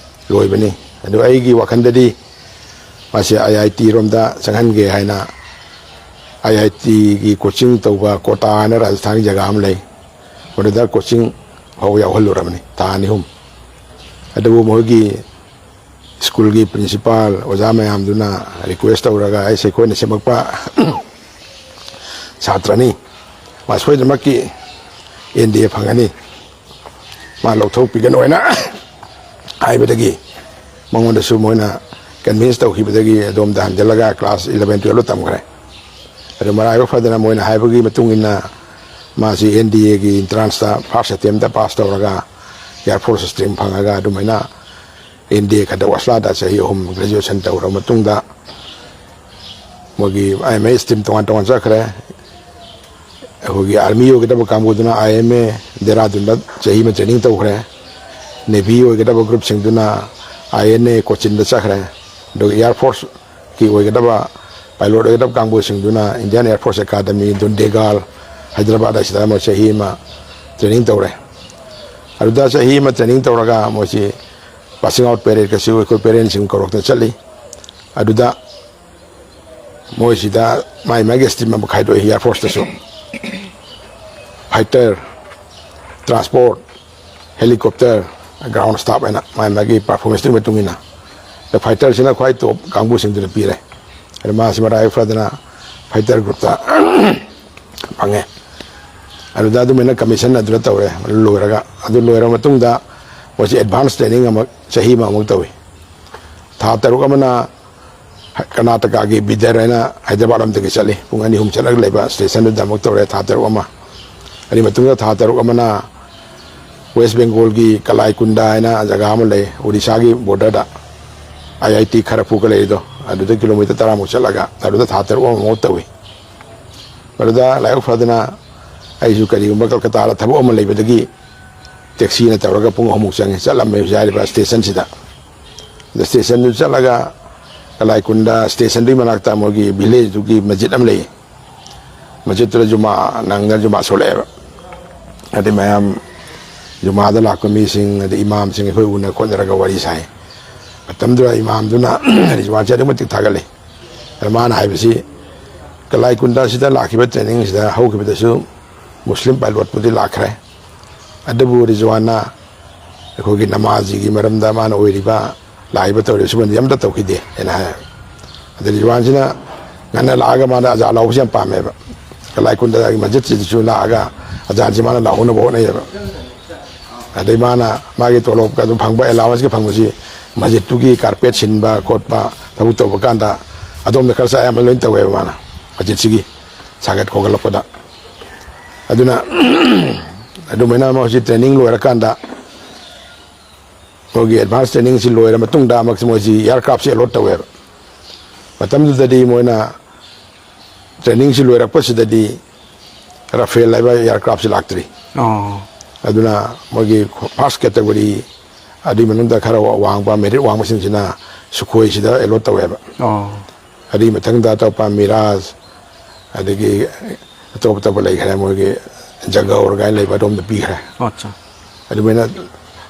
ꯂꯣꯏꯕꯅꯤ꯫ ꯑꯗꯨ ꯑꯩꯒꯤ ꯋꯥꯈꯜꯗꯗꯤ ꯃꯥꯁꯤ ꯑꯥꯏ ꯑꯥꯏ ꯇꯤ ꯔꯣꯝꯗ ꯆꯪꯍꯟꯒꯦ ꯍꯥꯏꯅ ꯑꯥꯏ ꯑꯥꯏ ꯇꯤꯒꯤ ꯀꯣꯆꯤꯡ ꯇꯧꯕ ꯀꯣꯇꯥ ꯍꯥꯏꯅ ꯔꯥꯖꯁꯊꯥꯟꯒꯤ ꯖꯒꯥ ꯑꯃ ꯂꯩ, ꯃꯗꯨꯗ ꯀꯣꯆꯤꯡ ꯐꯥꯎ ꯌꯥꯎꯍꯜꯂꯨꯔꯕꯅꯤ ꯊꯥ ꯑꯅꯤ ꯑꯍꯨꯝ꯫ ꯑꯗꯨꯕꯨ ꯃꯈꯣꯏꯒꯤ ꯁ꯭ꯀꯨꯜꯒꯤ ꯄ꯭ꯔꯤꯟꯁꯤꯄꯥꯜ ꯑꯣꯖꯥ ꯃꯌꯥꯝꯗꯨꯅ ꯔꯤꯀ꯭ꯋꯦꯁ ꯇꯧꯔꯒ, "ꯑꯩꯁꯦ ꯑꯩꯈꯣꯏꯅ ꯁꯦꯝꯃꯛꯄ ꯁꯥꯇ꯭ꯔꯅꯤ, ꯃꯥ ꯁꯣꯏꯗꯅꯃꯛꯀꯤ ꯑꯦꯟ ꯗꯤ ꯑꯦ ꯐꯪꯒꯅꯤ" ꯃꯥ ꯂꯧꯊꯣꯛꯄꯤꯒꯅꯨ ꯍꯥꯏꯅ ꯍꯥꯏꯕꯗꯒꯤ ꯃꯉꯣꯟꯗꯁꯨ ꯃꯣꯏꯅ ꯀꯟꯚꯤꯟꯁ ꯇꯧꯈꯤꯕꯗꯒꯤ ꯑꯗꯣꯝꯗ ꯍꯟꯖꯤꯜꯂꯒ ꯀ꯭ꯂꯥꯁ ꯏꯂꯚꯦꯟ ꯇꯨꯌꯦꯜꯞꯇ ꯇꯝꯈ꯭ꯔꯦ꯫ ꯑꯗꯨ ꯃꯔꯥꯏꯕꯛ ꯐꯗꯅ ꯃꯣꯏꯅ ꯍꯥꯏꯕꯒꯤ ꯃꯇꯨꯡ ꯏꯟꯅ ꯃꯥꯁꯤ ꯑꯦꯟ ꯗꯤ ꯑꯦꯒꯤ ꯏꯟꯇ꯭ꯔꯥꯟꯁꯇ ꯐꯥꯔꯁ ꯑꯦꯇꯦꯝꯞꯇ ꯄꯥꯁ ꯇꯧꯔꯒ ꯏꯌꯥꯔ ꯐꯣꯔꯁ ꯁ꯭ꯇ꯭ꯔꯤꯝ ꯐꯪꯉꯒ ꯑꯗꯨꯃꯥꯏꯅ ꯑꯦꯟ ꯗꯤ ꯑꯦ ꯈꯟꯗꯣꯛ ꯑꯁꯂꯥꯗ ꯆꯍꯤ ꯑꯍꯨꯝ ꯒ꯭ꯔꯦꯖꯨꯑꯦꯁꯟ ꯇꯧꯔꯕ ꯃꯇꯨꯡꯗ ꯃꯣꯏꯒꯤ ꯑꯥꯏ ꯑꯦꯝ ꯑꯦ ꯁ꯭ꯇ꯭ꯔꯤꯝ ꯇꯣꯉꯥꯟ ꯇꯣꯉꯥꯟ ꯆꯠꯈ꯭ꯔꯦ꯫ ꯑꯩꯈꯣꯏꯒꯤ ꯑꯥꯔꯃꯤ ꯑꯣꯏꯒꯗꯕ ꯀꯥꯡꯕꯨꯗꯨꯅ ꯑꯥꯏ ꯑꯦꯝ ꯑꯦ ꯗꯦꯔꯥꯗꯨꯟꯗ ꯆꯍꯤ ꯑꯃ ꯇ꯭ꯔꯦꯅꯤꯡ ꯇꯧꯈ꯭ꯔꯦ꯫ ꯅꯦꯚꯤ ꯑꯣꯏꯒꯗꯕ ꯒ꯭ꯔꯨꯞꯁꯤꯡꯗꯨꯅ ꯑꯥꯏ ꯑꯦꯟ ꯑꯦ ꯀꯣꯆꯤꯟꯗ ꯆꯠꯈ꯭ꯔꯦ꯫ ꯑꯗꯨꯒ ꯏꯌꯥꯔ ꯐꯣꯔꯁꯀꯤ ꯑꯣꯏꯒꯗꯕ ꯄꯥꯏꯂꯣꯠ ꯑꯣꯏꯒꯗꯕ ꯀꯥꯡꯕꯨꯁꯤꯡꯗꯨꯅ Indian year force academy ꯗꯨꯟꯗꯦꯒꯥꯜ Hyderabad ꯑꯁꯤꯗ ꯃꯣꯏ ꯆꯍꯤ ꯑꯃ ꯇ꯭ꯔꯦꯅꯤꯡ ꯇꯧꯔꯦ꯫ ꯑꯗꯨꯗ ꯆꯍꯤ ꯑꯃ ꯇ꯭ꯔꯦꯅꯤꯡ ꯇꯧꯔꯒ ꯃꯣꯏꯁꯤ ꯄꯥꯁꯤꯡ ꯑꯥꯎꯠ ꯄꯦꯔꯦꯠꯀꯁꯨ ꯑꯩꯈꯣꯏ ꯄꯦꯔꯦꯟꯁꯁꯤꯡ ꯀꯧꯔꯛꯇꯅ ꯆꯠꯂꯤ꯫ ꯑꯗꯨꯗ ꯃꯣꯏꯁꯤꯗ ꯃꯥꯏ ꯃꯥꯏꯒꯤ ꯁ꯭ꯇ꯭ꯔꯤꯝ ꯑꯃ ꯈꯥꯏꯗꯣꯛꯏ ꯏꯌꯥꯔ ꯐꯣꯔꯁꯇꯁꯨ꯫ Fighter, transport, helicopter, ground staff ꯍꯥꯏꯅ ꯃꯥꯏ ꯃꯥꯒꯤ ꯄꯔꯐꯣꯔꯃꯦꯟꯁꯇꯨꯒꯤ ꯃꯇꯨꯡ ꯏꯟꯅ꯫ ꯑꯗ ꯐꯥꯏꯇꯔꯁꯤꯅ ꯈ꯭ꯋꯥꯏ ꯇꯣꯞ ꯀꯥꯡꯕꯨꯁꯤꯡꯗꯨꯗ ꯄꯤꯔꯦ꯫ ꯑꯗ ꯃꯥꯁꯤ ꯃꯔꯥꯏꯕꯛ ꯐꯗꯅ ꯐꯥꯏꯇꯔ ꯒ꯭ꯔꯨꯞꯇ ꯐꯪꯉꯦ꯫ ꯑꯗꯨꯗ ꯑꯗꯨꯃꯥꯏꯅ ꯀꯃꯤꯁꯟ ꯑꯗꯨꯗ ꯇꯧꯔꯦ꯫ ꯂꯣꯏꯔꯒ, ꯑꯗꯨ ꯂꯣꯏꯔꯕ ꯃꯇꯨꯡꯗ ꯃꯣꯏꯁꯤ ꯑꯦꯗꯚꯥꯟꯁ ꯇ꯭ꯔꯦꯅꯤꯡ ꯑꯃ ꯆꯍꯤ ꯑꯃꯃꯨꯛ ꯇꯧꯏ꯫ ꯊꯥ ꯇꯔꯨꯛ ꯑꯃꯅ ꯀꯔꯅꯥꯇꯀꯥꯒꯤ ꯕꯤꯗꯔ ꯍꯥꯏꯅ ꯍꯥꯏꯗ꯭ꯔꯕꯥꯗ ꯂꯣꯝꯗꯒꯤ ꯆꯠꯂꯤ꯫ ꯄꯨꯡ ꯑꯅꯤ ꯑꯍꯨꯝ ꯆꯠꯂꯒ ꯂꯩꯕ ꯁ꯭ꯇꯦꯁꯟꯗꯨꯗ ꯑꯃꯨꯛ ꯇꯧꯔꯦ ꯊꯥ ꯇꯔꯨꯛ ꯑꯃ꯫ ꯑꯗꯨꯒꯤ ꯃꯇꯨꯡꯗ ꯊꯥ ꯇꯔꯨꯛ ꯑꯃꯅ ꯋꯦꯁ ꯕꯦꯡꯒꯣꯜꯒꯤ ꯀꯂꯥꯏ ꯀꯨꯟꯗ ꯍꯥꯏꯅ ꯖꯒꯥ ꯑꯃ ꯂꯩ, ꯑꯣꯔꯤꯁꯥꯒꯤ ꯕꯣꯔꯗꯔꯗ, ꯑꯥꯏ ꯑꯥꯏ ꯇꯤ ꯈꯔꯄꯨꯔꯒ ꯂꯩꯔꯤꯗꯣ, ꯑꯗꯨꯗ ꯀꯤꯂꯣꯃꯤꯇꯔ ꯇꯔꯥꯃꯨꯛ ꯆꯠꯂꯒ ꯑꯗꯨꯗ ꯊꯥ ꯇꯔꯨꯛ ꯑꯃꯃꯨꯛ ꯇꯧꯏ꯫ ꯃꯗꯨꯗ ꯂꯥꯏꯕꯛ ꯐꯗꯅ ꯑꯩꯁꯨ ꯀꯔꯤꯒꯨꯝꯕ ꯀꯜꯀꯇꯥꯗ ꯊꯕꯛ ꯑꯃ ꯂꯩꯕꯗꯒꯤ ꯇꯦꯛꯁꯤꯅ ꯇꯧꯔꯒ ꯄꯨꯡ ꯑꯍꯨꯝꯃꯨꯛ ꯆꯪꯉꯤ ꯆꯠꯂꯝꯃꯦ ꯍꯧꯖꯤꯛ ꯍꯥꯏꯔꯤꯕ ꯁ꯭ꯇꯦꯁꯟꯁꯤꯗ꯫ ꯑꯗ ꯁ꯭ꯇꯦꯁꯟꯗꯨ ꯆꯠꯂꯒ ꯀꯂꯥꯏ ꯀꯨꯟꯗ ꯁ꯭ꯇꯦꯁꯟꯗꯨꯒꯤ ꯃꯅꯥꯛꯇ ꯃꯣꯏꯒꯤ ꯚꯤꯂꯦꯖꯇꯨꯒꯤ ꯃꯁꯖꯤꯗ ꯑꯃ ꯂꯩ꯫ ꯃꯁꯖꯤꯗꯇꯨꯗ ꯖꯨꯃꯥ ꯅꯪꯅ ꯖꯨꯃꯥ ꯁꯣꯜꯂꯛꯑꯦꯕ꯫ ꯑꯗꯩ ꯃꯌꯥꯝ ꯖꯨꯃꯥꯗ ꯂꯥꯛꯄ ꯃꯤꯁꯤꯡ, ꯑꯗꯩ ꯏꯃꯥꯝꯁꯤꯡ ꯑꯩꯈꯣꯏ ꯎꯅ ꯈꯣꯠꯅꯔꯒ ꯋꯥꯔꯤ ꯁꯥꯏ꯫ ꯃꯇꯝꯗꯨꯗ ꯏꯃꯥꯝꯗꯨꯅ ꯔꯤꯖꯋꯥꯟꯁꯦ ꯑꯗꯨꯛꯀꯤ ꯃꯇꯤꯛ ꯊꯥꯒꯠꯂꯤ꯫ ꯑꯗ ꯃꯥꯅ ꯍꯥꯏꯕꯁꯤ, ꯀꯂꯥꯏ ꯀꯨꯟꯗ ꯑꯁꯤꯗ ꯂꯥꯛꯈꯤꯕ ꯇ꯭ꯔꯦꯅꯤꯡꯁꯤꯗ ꯍꯧꯈꯤꯕꯗꯁꯨ ꯃꯨꯁꯂꯤꯝ ꯄꯥꯏꯂꯣꯠꯄꯨꯗꯤ ꯂꯥꯛꯈ꯭ꯔꯦ, ꯑꯗꯨꯕꯨ ꯔꯤꯖꯋꯥꯟꯅ ꯑꯩꯈꯣꯏꯒꯤ ꯅꯃꯥꯖꯤꯒꯤ ꯃꯔꯝꯗ ꯃꯥꯅ ꯑꯣꯏꯔꯤꯕ ꯂꯥꯛꯏꯕ ꯇꯧꯔꯤꯕ ꯁꯤꯒꯨꯝꯕꯗꯤ ꯑꯝꯇ ꯇꯧꯈꯤꯗꯦ ꯍꯥꯏꯅ ꯍꯥꯏ꯫ ꯑꯗ ꯔꯤꯖꯋꯥꯟꯁꯤꯅ ꯉꯟꯅ ꯂꯥꯛꯑꯒ ꯃꯥꯅ ꯑꯖꯥꯟ ꯂꯥꯎꯕꯁꯤ ꯌꯥꯝ ꯄꯥꯝꯃꯦꯕ꯫ ꯀꯂꯥꯏ ꯀꯨꯟꯗꯒꯤ ꯃꯁꯖꯤꯗꯁꯤꯗꯁꯨ ꯂꯥꯛꯑꯒ ꯑꯖꯥꯟꯁꯤ ꯃꯥꯅ ꯂꯥꯎꯍꯧꯅꯕ ꯍꯣꯠꯅꯩꯌꯦꯕ꯫ ꯑꯗꯩ ꯃꯥꯅ ꯃꯥꯒꯤ ꯇꯣꯂꯣꯞꯀ ꯑꯗꯨꯝ ꯐꯪꯕ, ꯑꯦꯂꯥꯋꯦꯟꯁꯀ ꯐꯪꯕꯁꯤ ꯃꯁꯖꯤꯗꯇꯨꯒꯤ ꯀꯥꯔꯄꯦꯠ ꯁꯤꯟꯕ ꯈꯣꯠꯄ ꯊꯕꯛ ꯇꯧꯕ ꯀꯥꯟꯗ ꯑꯗꯣꯝꯗ ꯈꯔ ꯆꯥ ꯑꯌꯥꯝꯕ ꯂꯣꯏ ꯇꯧꯋꯦꯕ ꯃꯥꯅ ꯃꯁꯖꯤꯗꯁꯤꯒꯤ ꯁꯥꯒꯠ ꯈꯣꯒꯠꯂꯛꯄꯗ꯫ ꯑꯗꯨꯅ ꯑꯗꯨꯃꯥꯏꯅ ꯑꯃ ꯍꯧꯖꯤꯛ ꯇ꯭ꯔꯦꯅꯤꯡ ꯂꯣꯏꯔꯀꯥꯟꯗ, ꯃꯣꯏꯒꯤ ꯑꯦꯗꯚꯥꯟꯁ ꯇ꯭ꯔꯦꯅꯤꯡꯁꯤ ꯂꯣꯏꯔ ꯃꯇꯨꯡꯗ ꯑꯃꯨꯛ ꯃꯣꯏꯁꯤ ꯑꯦꯌꯥꯔꯀ꯭ꯔꯥꯐꯁꯤ ꯑꯦꯂꯣꯠ ꯇꯧꯋꯦꯕ꯫ ꯃꯇꯝꯗꯨꯗꯗꯤ ꯃꯣꯏꯅ ꯇ꯭ꯔꯦꯅꯤꯡꯁꯤ ꯂꯣꯏꯔꯛꯄꯁꯤꯗꯗꯤ ꯔꯥꯐꯦꯜ ꯍꯥꯏꯕ ꯑꯦꯌꯥꯔꯀ꯭ꯔꯥꯐꯁꯤ ꯂꯥꯛꯇ꯭ꯔꯤ꯫ ꯑꯣ꯫ ꯑꯗꯨꯅ ꯃꯣꯏꯒꯤ ꯐꯥꯔꯁ ꯀꯦꯇꯒꯣꯔꯤ, ꯑꯗꯨꯒꯤ ꯃꯅꯨꯡꯗ ꯈꯔ ꯋꯥꯡꯕ, ꯃꯦꯔꯤꯠ ꯋꯥꯡꯕꯁꯤꯡꯁꯤꯅ ꯁꯨꯈꯣꯏꯁꯤꯗ ꯑꯦꯂꯣꯠ ꯇꯧꯋꯦꯕ꯫ ꯑꯣ꯫ ꯑꯗꯨꯒꯤ ꯃꯊꯪꯗ ꯑꯇꯣꯞꯄ ꯃꯤꯔꯥꯖ, ꯑꯗꯒꯤ ꯑꯇꯣꯞ ꯑꯇꯣꯞꯄ ꯂꯩꯈ꯭ꯔꯦ, ꯃꯣꯏꯒꯤ ꯖꯒꯧꯔ ꯀꯥꯏꯅ ꯂꯩꯕ ꯑꯗꯣꯝꯗ ꯄꯤꯈ꯭ꯔꯦ꯫ ꯑꯠꯆꯥ꯫ ꯑꯗꯨꯃꯥꯏꯅ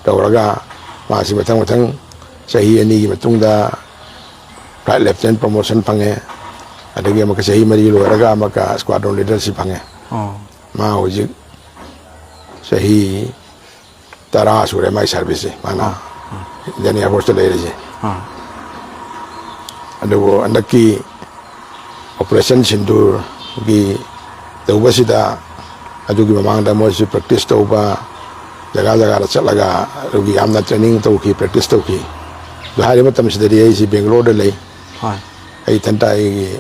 ꯇꯧꯔꯒ ꯃꯥꯁꯤ ꯃꯊꯪ ꯃꯊꯪ ꯆꯍꯤ ꯑꯅꯤꯒꯤ ꯃꯇꯨꯡꯗ ꯐ꯭ꯂꯥꯏꯠ ꯂꯦꯐꯇꯦꯅꯦꯟ ꯄ꯭ꯔꯣꯃꯣꯁꯟ ꯐꯪꯉꯦ꯫ ꯑꯗꯒꯤ ꯑꯃꯨꯛꯀ ꯆꯍꯤ ꯃꯔꯤ ꯂꯣꯏꯔꯒ ꯑꯃꯨꯛꯀ ꯁ꯭ꯀ꯭ꯋꯥꯗ꯭ꯔꯣꯟ ꯂꯤꯗꯔꯁꯤꯞ ꯐꯪꯉꯦ꯫ ꯑꯣ꯫ ꯃꯥ ꯍꯧꯖꯤꯛ ꯆꯍꯤ ꯇꯔꯥ ꯁꯨꯔꯦ ꯃꯥꯏ ꯁꯥꯔꯚꯤꯁꯁꯦ, ꯃꯥꯅ ꯑꯥ, ꯑꯥ꯫ ꯏꯟꯗꯤꯌꯟ ꯑꯦꯌꯥꯔ ꯐꯣꯔꯁꯇ ꯂꯩꯔꯤꯁꯦ꯫ ꯑꯥ꯫ ꯑꯗꯨꯕꯨ ꯍꯟꯗꯛꯀꯤ ꯑꯣꯄꯔꯦꯁꯟ ꯁꯤꯟꯗꯨꯔꯒꯤ ꯇꯧꯕꯁꯤꯗ, ꯑꯗꯨꯒꯤ ꯃꯃꯥꯡꯗ ꯃꯣꯏꯁꯨ ꯄ꯭ꯔꯦꯛꯇꯤꯁ ꯇꯧꯕ, ꯖꯒꯥ ꯖꯒꯥꯗ ꯆꯠꯂꯒ ꯑꯗꯨꯒꯤ ꯌꯥꯝꯅ ꯇ꯭ꯔꯦꯅꯤꯡ ꯇꯧꯈꯤ, ꯄ꯭ꯔꯦꯛꯇꯤꯁ ꯇꯧꯈꯤ꯫ ꯑꯗꯨ ꯍꯥꯏꯔꯤꯕ ꯃꯇꯝꯁꯤꯗꯗꯤ ꯑꯩꯁꯤ ꯕꯦꯡꯒ꯭ꯂꯣꯔꯗ ꯂꯩ꯫ ꯍꯣꯏ꯫ ꯑꯩ ꯏꯊꯟꯇ ꯑꯩꯒꯤ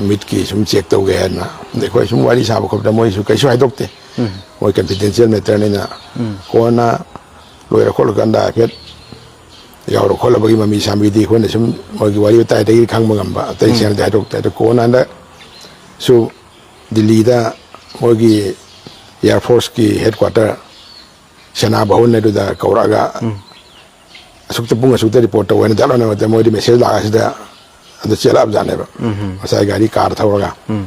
ꯃꯤꯠꯀꯤ ꯁꯨꯝ ꯆꯦꯛ ꯇꯧꯒꯦ ꯍꯥꯏꯅ꯫ ꯑꯗ ꯑꯩꯈꯣꯏ ꯁꯨꯝ ꯋꯥꯔꯤ ꯁꯥꯕ ꯈꯣꯠꯄꯗ ꯃꯣꯏꯁꯨ ꯀꯩꯁꯨ ꯍꯥꯏꯗꯣꯛꯇꯦ꯫ ꯎꯝ꯫ ꯃꯣꯏ ꯀꯟꯐꯤꯗꯦꯟꯁꯤꯌꯦꯜ ꯃꯦꯇꯔꯅꯤꯅ꯫ ꯎꯝ꯫ ꯀꯣꯟꯅ ꯂꯣꯏꯔ ꯈꯣꯠꯂꯀꯥꯟꯗ ꯍꯥꯏꯐꯦꯠ ꯌꯥꯎꯔ ꯈꯣꯠꯂꯕꯒꯤ ꯃꯃꯤ ꯁꯥꯃꯤꯗꯤ ꯑꯩꯈꯣꯏꯅ ꯁꯨꯝ ꯃꯣꯏꯒꯤ ꯋꯥꯔꯤ ꯋꯥꯇꯥꯏꯗꯒꯤ ꯈꯪꯕ ꯉꯝꯕ, ꯑꯇꯩ ꯎꯝ꯫ ꯁꯦꯡꯅꯗꯤ ꯍꯥꯏꯗꯣꯛꯇꯦ꯫ ꯑꯗꯣ ꯀꯣꯟꯅ ꯍꯟꯗꯛꯁꯨ ꯗꯤꯜꯂꯤꯗ ꯃꯣꯏꯒꯤ ꯑꯦꯌꯥꯔ ꯐꯣꯔꯁꯀꯤ ꯍꯦꯗ ꯀ꯭ꯋꯥꯇꯔ ꯁꯦꯅꯥ ꯚꯋꯟ ꯑꯗꯨꯗ ꯀꯧꯔꯛꯑꯒ, ꯎꯝ꯫ ꯑꯁꯨꯛꯇ, ꯄꯨꯡ ꯑꯁꯨꯛꯇ ꯔꯤꯄꯣꯔꯠ ꯇꯧ ꯍꯥꯏꯅ ꯗꯛ ꯂꯥꯎꯅ ꯃꯣꯏꯗꯤ ꯃꯦꯁꯦꯖ ꯂꯥꯛꯑꯁꯤꯗ ꯑꯗꯨ ꯆꯦꯜꯂꯛꯑꯕꯖꯥꯠꯅꯦꯕ꯫ ꯎꯝ꯫ ꯉꯁꯥꯏ ꯒꯥꯔꯤ ꯀꯥꯔ ꯊꯧꯔꯒ꯫ ꯎꯝ꯫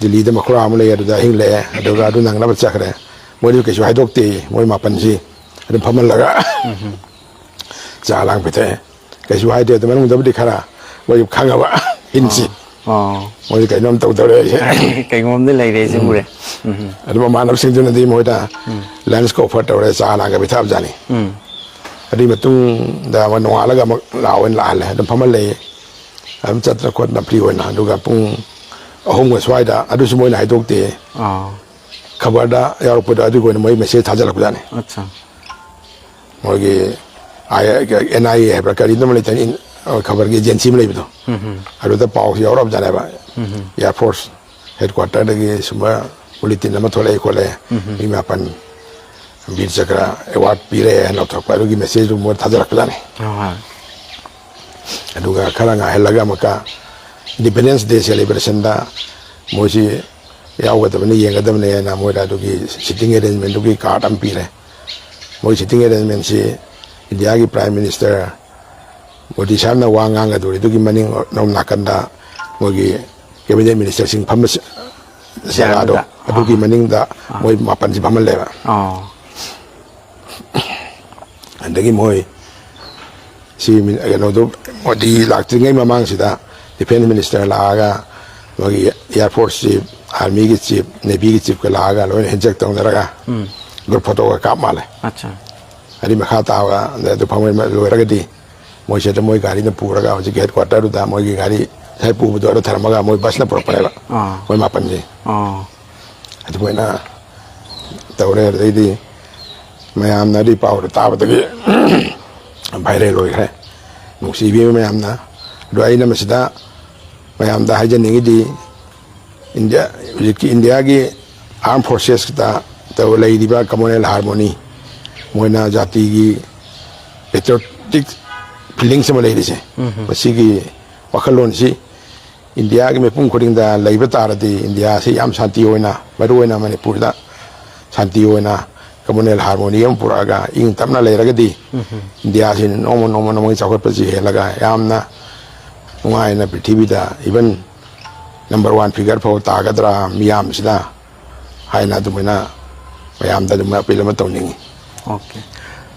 ꯗꯤꯜꯂꯤꯗ ꯃꯈꯨꯔꯥ ꯑꯃ ꯂꯩ, ꯑꯗꯨꯗ ꯑꯍꯤꯡ ꯂꯦꯛꯑꯦ, ꯑꯗꯨꯒ ꯑꯗꯨ ꯅꯪꯅꯕ ꯆꯠꯈ꯭ꯔꯦ꯫ ꯃꯣꯏꯗꯤ ꯀꯩꯁꯨ ꯍꯥꯏꯗꯣꯛꯇꯦ, ꯃꯣꯏ ꯃꯥꯄꯟꯁꯤ ꯑꯗꯨꯝ ꯐꯝꯍꯜꯂꯒ ꯆꯥ ꯂꯥꯡ ꯄꯤꯊꯛꯑꯦ꯫ ꯀꯩꯁꯨ ꯍꯥꯏꯗꯦ꯫ ꯑꯗꯨ ꯃꯅꯨꯡꯗꯕꯨꯗꯤ ꯈꯔ ꯃꯣꯏꯁꯨ ꯈꯪꯉꯕ ꯍꯤꯟꯁꯤ꯫ ꯑꯣ꯫ ꯃꯣꯏꯁꯨ ꯀꯩꯅꯣꯝ ꯇꯧꯗꯧꯔꯦ ꯑꯩꯁꯦ꯫ ꯀꯩꯅꯣꯝꯗꯤ ꯂꯩꯔꯦ ꯑꯩꯁꯦ ꯎꯔꯦ꯫ ꯎꯝ꯫ ꯑꯗꯨ ꯃꯃꯥꯟꯅꯕꯁꯤꯡꯗꯨꯅꯗꯤ ꯃꯣꯏꯗ ꯂꯟꯁꯀ ꯑꯣꯐꯔ ꯇꯧꯔꯦ, ꯆꯥ ꯂꯥꯡꯒ ꯄꯤꯊꯛꯑꯕꯖꯥꯠꯅꯤ꯫ ꯎꯝ꯫ ꯑꯗꯨꯒꯤ ꯃꯇꯨꯡꯗ ꯑꯃ ꯅꯣꯡꯉꯥꯜꯂꯒ ꯑꯃꯨꯛ ꯂꯥꯛꯑꯣꯅ ꯂꯥꯛꯍꯜꯂꯦ꯫ ꯑꯗꯨꯝ ꯐꯝꯍꯜꯂꯦ꯫ ꯑꯗꯨꯝ ꯆꯠꯇꯅ ꯈꯣꯠꯇꯅ ꯐ꯭ꯔꯤ ꯑꯣꯏꯅ꯫ ꯑꯗꯨꯒ ꯄꯨꯡ ꯑꯍꯨꯝꯒ ꯁ꯭ꯋꯥꯏꯗ, ꯑꯗꯨꯁꯨ ꯃꯣꯏꯅ ꯍꯥꯏꯗꯣꯛꯇꯦ꯫ ꯑꯥ꯫ ꯈꯕꯔꯗ ꯌꯥꯎꯔꯛꯄꯗꯣ ꯑꯗꯨꯒꯤ ꯑꯣꯏꯅ ꯃꯣꯏ ꯃꯦꯁꯦꯖ ꯊꯥꯖꯤꯜꯂꯛꯄꯖꯥꯠꯅꯤ꯫ ꯑꯠꯆꯥ꯫ ꯃꯣꯏꯒꯤ ꯑꯥꯏ-, ꯑꯦꯟ ꯑꯥꯏ ꯑꯦ ꯍꯥꯏꯕ꯭ꯔꯥ ꯀꯔꯤꯅꯣ ꯑꯃ ꯂꯩꯇꯅꯤ, ꯈꯕꯔꯒꯤ ꯑꯦꯖꯦꯟꯁꯤ ꯑꯃ ꯂꯩꯕꯗꯣ꯫ ꯎꯝ ꯍꯝ꯫ ꯑꯗꯨꯗ ꯄꯥꯎꯁꯤ ꯌꯥꯎꯔꯛꯑꯕꯖꯥꯠꯅꯦꯕ꯫ ꯎꯝ ꯍꯝ꯫ ꯑꯦꯌꯥꯔ ꯐꯣꯔꯁ ꯍꯦꯗ ꯀ꯭ꯋꯥꯇꯔꯗꯒꯤ ꯁꯨꯝꯕ ꯕꯨꯂꯦꯇꯤꯟ ꯑꯃ ꯊꯣꯛꯂꯛꯑꯦ ꯈꯣꯠꯂꯦ, ꯎꯝ ꯍꯝ꯫ ꯃꯤ ꯃꯥꯄꯟ ꯕꯤꯔ ꯆꯀ꯭ꯔ ꯑꯦꯋꯥꯔꯗ ꯄꯤꯔꯦ ꯍꯥꯏꯅ ꯂꯧꯊꯣꯛꯄ, ꯑꯗꯨꯒꯤ ꯃꯦꯁꯦꯖꯇꯨ ꯃꯣꯏ ꯊꯥꯖꯤꯜꯂꯛꯄꯖꯥꯠꯅꯤ꯫ ꯍꯣꯏ ꯍꯣꯏ꯫ ꯑꯗꯨꯒ ꯈꯔ ꯉꯥꯏꯍꯜꯂꯒ ꯑꯃꯨꯛꯀ ꯏꯟꯗꯤꯄꯦꯟꯗꯦꯟꯁ ꯗꯦ ꯁꯦꯂꯦꯕ꯭ꯔꯦꯁꯟꯗ ꯃꯣꯏꯁꯤ ꯌꯥꯎꯒꯗꯕꯅꯤ, ꯌꯦꯡꯒꯗꯕꯅꯤ ꯍꯥꯏꯅ ꯃꯣꯏꯗ ꯑꯗꯨꯒꯤ ꯁꯤꯇꯤꯡ ꯑꯦꯔꯦꯟꯖꯃꯦꯟꯗꯨꯒꯤ ꯀꯥꯔꯗ ꯑꯃ ꯄꯤꯔꯦ꯫ ꯃꯣꯏ ꯁꯤꯇꯤꯡ ꯑꯦꯔꯦꯟꯖꯃꯦꯟꯁꯤ ꯏꯟꯗꯤꯌꯥꯒꯤ ꯄ꯭ꯔꯥꯏꯝ ꯃꯤꯅꯤꯁꯇꯔ ꯃꯣꯗꯤ ꯁꯥꯍꯦꯕꯅ ꯋꯥ ꯉꯥꯡꯒꯗꯧꯔꯤꯗꯨꯒꯤ ꯃꯅꯤꯡ ꯅꯣꯝ ꯅꯥꯀꯟꯗ ꯃꯣꯏꯒꯤ ꯀꯦꯕꯤꯅꯦꯠ ꯃꯤꯅꯤꯁꯇꯔꯁꯤꯡ ꯐꯝꯕ ꯖꯒꯥꯗꯣ, ꯆꯤꯌꯔꯗꯨꯗ꯫ ꯑꯗꯨꯒꯤ ꯑꯥ꯫ ꯃꯅꯤꯡꯗ ꯑꯥ꯫ ꯃꯣꯏ ꯃꯥꯄꯟꯁꯤ ꯐꯝꯍꯜꯂꯦꯕ꯫ ꯑꯣ꯫ ꯑꯗꯒꯤ ꯃꯣꯏ ꯁꯤ ꯃꯤ-, ꯀꯩꯅꯣꯗꯣ, ꯃꯣꯗꯤ ꯂꯥꯛꯇ꯭ꯔꯤꯉꯩ ꯃꯃꯥꯡꯁꯤꯗ ꯗꯤꯐꯦꯟꯁ ꯃꯤꯅꯤꯁꯇꯔ ꯂꯥꯛꯑꯒ, ꯃꯣꯏꯒꯤ ꯑꯦꯌꯥꯔ ꯐꯣꯔꯁ ꯆꯤꯐ, ꯑꯥꯔꯃꯤꯒꯤ ꯆꯤꯐ, ꯅꯦꯚꯤꯒꯤ ꯆꯤꯐꯀ ꯂꯥꯛꯑꯒ ꯂꯣꯏꯅ ꯍꯦꯟꯁꯦꯛ ꯇꯧꯅꯔꯒ ꯎꯝ꯫ ꯒ꯭ꯔꯨꯞ ꯐꯣꯇꯣꯒ ꯀꯥꯞ ꯃꯥꯜꯂꯦ꯫ ꯑꯠꯆꯥ꯫ ꯑꯗꯨꯏ ꯃꯈꯥ ꯇꯥꯕ ꯑꯗꯨ ꯐꯪꯕ ꯂꯣꯏꯔꯒꯗꯤ ꯃꯣꯏꯁꯤꯗ ꯃꯣꯏ ꯒꯥꯔꯤꯅ ꯄꯨꯔꯒ ꯍꯧꯖꯤꯛꯀꯤ ꯍꯦꯗ ꯀ꯭ꯋꯥꯇꯔꯗꯨꯗ ꯃꯣꯏꯒꯤ ꯒꯥꯔꯤ ꯉꯁꯥꯏ ꯄꯨꯕꯗꯣ ꯑꯗꯨ ꯊꯔꯝꯃꯒ ꯃꯣꯏ ꯕꯁꯅ ꯄꯨꯔꯛꯄꯅꯦꯕ꯫ ꯑꯥ꯫ ꯃꯣꯏ ꯃꯥꯄꯟꯁꯦ꯫ ꯑꯥ꯫ ꯑꯗꯨꯃꯥꯏꯅ ꯇꯧꯔꯦ꯫ ꯑꯗꯩꯗꯤ ꯃꯌꯥꯝꯅ ꯑꯗꯨꯒꯤ ꯄꯥꯎꯗꯣ ꯇꯥꯕꯗꯒꯤ ꯚꯥꯏꯔꯦꯜ ꯑꯣꯏꯈ꯭ꯔꯦ꯫ ꯅꯨꯡꯁꯤꯕꯤꯕ ꯃꯌꯥꯝꯅ꯫ ꯑꯗꯣ ꯑꯩꯅ ꯃꯁꯤꯗ ꯃꯌꯥꯝꯗ ꯍꯥꯏꯖꯅꯤꯡꯉꯤꯗꯤ, ꯏꯟꯗꯤꯌꯥ, ꯍꯧꯖꯤꯛꯀꯤ ꯏꯟꯗꯤꯌꯥꯒꯤ ꯑꯥꯔꯝ ꯐꯣꯔꯁꯦꯁꯇ ꯇꯧ-, ꯂꯩꯔꯤꯕ ꯀꯃꯣꯅꯦꯜ ꯍꯥꯔꯃꯣꯅꯤ, ꯃꯣꯏꯅ ꯖꯥꯇꯤꯒꯤ ꯄꯦꯇ꯭ꯔꯣꯇꯤꯛ ꯐꯤꯂꯤꯡꯁ ꯑꯃ ꯂꯩꯔꯤꯁꯦ, ꯎꯝ꯫ ꯃꯁꯤꯒꯤ ꯋꯥꯈꯜꯂꯣꯟꯁꯤ ꯏꯟꯗꯤꯌꯥꯒꯤ ꯃꯤꯄꯨꯝ ꯈꯨꯗꯤꯡꯗ ꯂꯩꯕ ꯇꯥꯔꯗꯤ, ꯏꯟꯗꯤꯌꯥꯁꯤ ꯌꯥꯝ ꯁꯥꯟꯇꯤ ꯑꯣꯏꯅ, ꯃꯔꯨꯑꯣꯏꯅ ꯃꯅꯤꯄꯨꯔꯗ ꯁꯥꯟꯇꯤ ꯑꯣꯏꯅ ꯀꯃꯨꯅꯦꯜ ꯍꯥꯔꯃꯣꯅꯤ ꯑꯃ ꯄꯨꯔꯛꯑꯒ ꯏꯪ ꯇꯞꯅ ꯂꯩꯔꯒꯗꯤ, ꯎꯝ꯫ ꯏꯟꯗꯤꯌꯥꯁꯤ ꯅꯣꯡꯃ ꯅꯣꯡꯃ ꯅꯣꯡꯃꯒꯤ ꯆꯥꯎꯈꯠꯄꯁꯤ ꯍꯦꯜꯂꯒ ꯌꯥꯝꯅ ꯅꯨꯡꯉꯥꯏꯅ ꯄ꯭ꯔꯤꯊꯤꯕꯤꯗ even number one figure ꯐꯥꯎ ꯇꯥꯒꯗ꯭ꯔꯥ ꯃꯤꯌꯥꯝꯁꯤꯅ ꯍꯥꯏꯅ ꯑꯗꯨꯃꯥꯏꯅ ꯃꯌꯥꯝꯗ ꯑꯗꯨꯃꯥꯏꯅ ꯑꯄꯤꯜ ꯑꯃ ꯇꯧꯅꯤꯡꯉꯤ꯫ ꯑꯣꯀꯦ꯫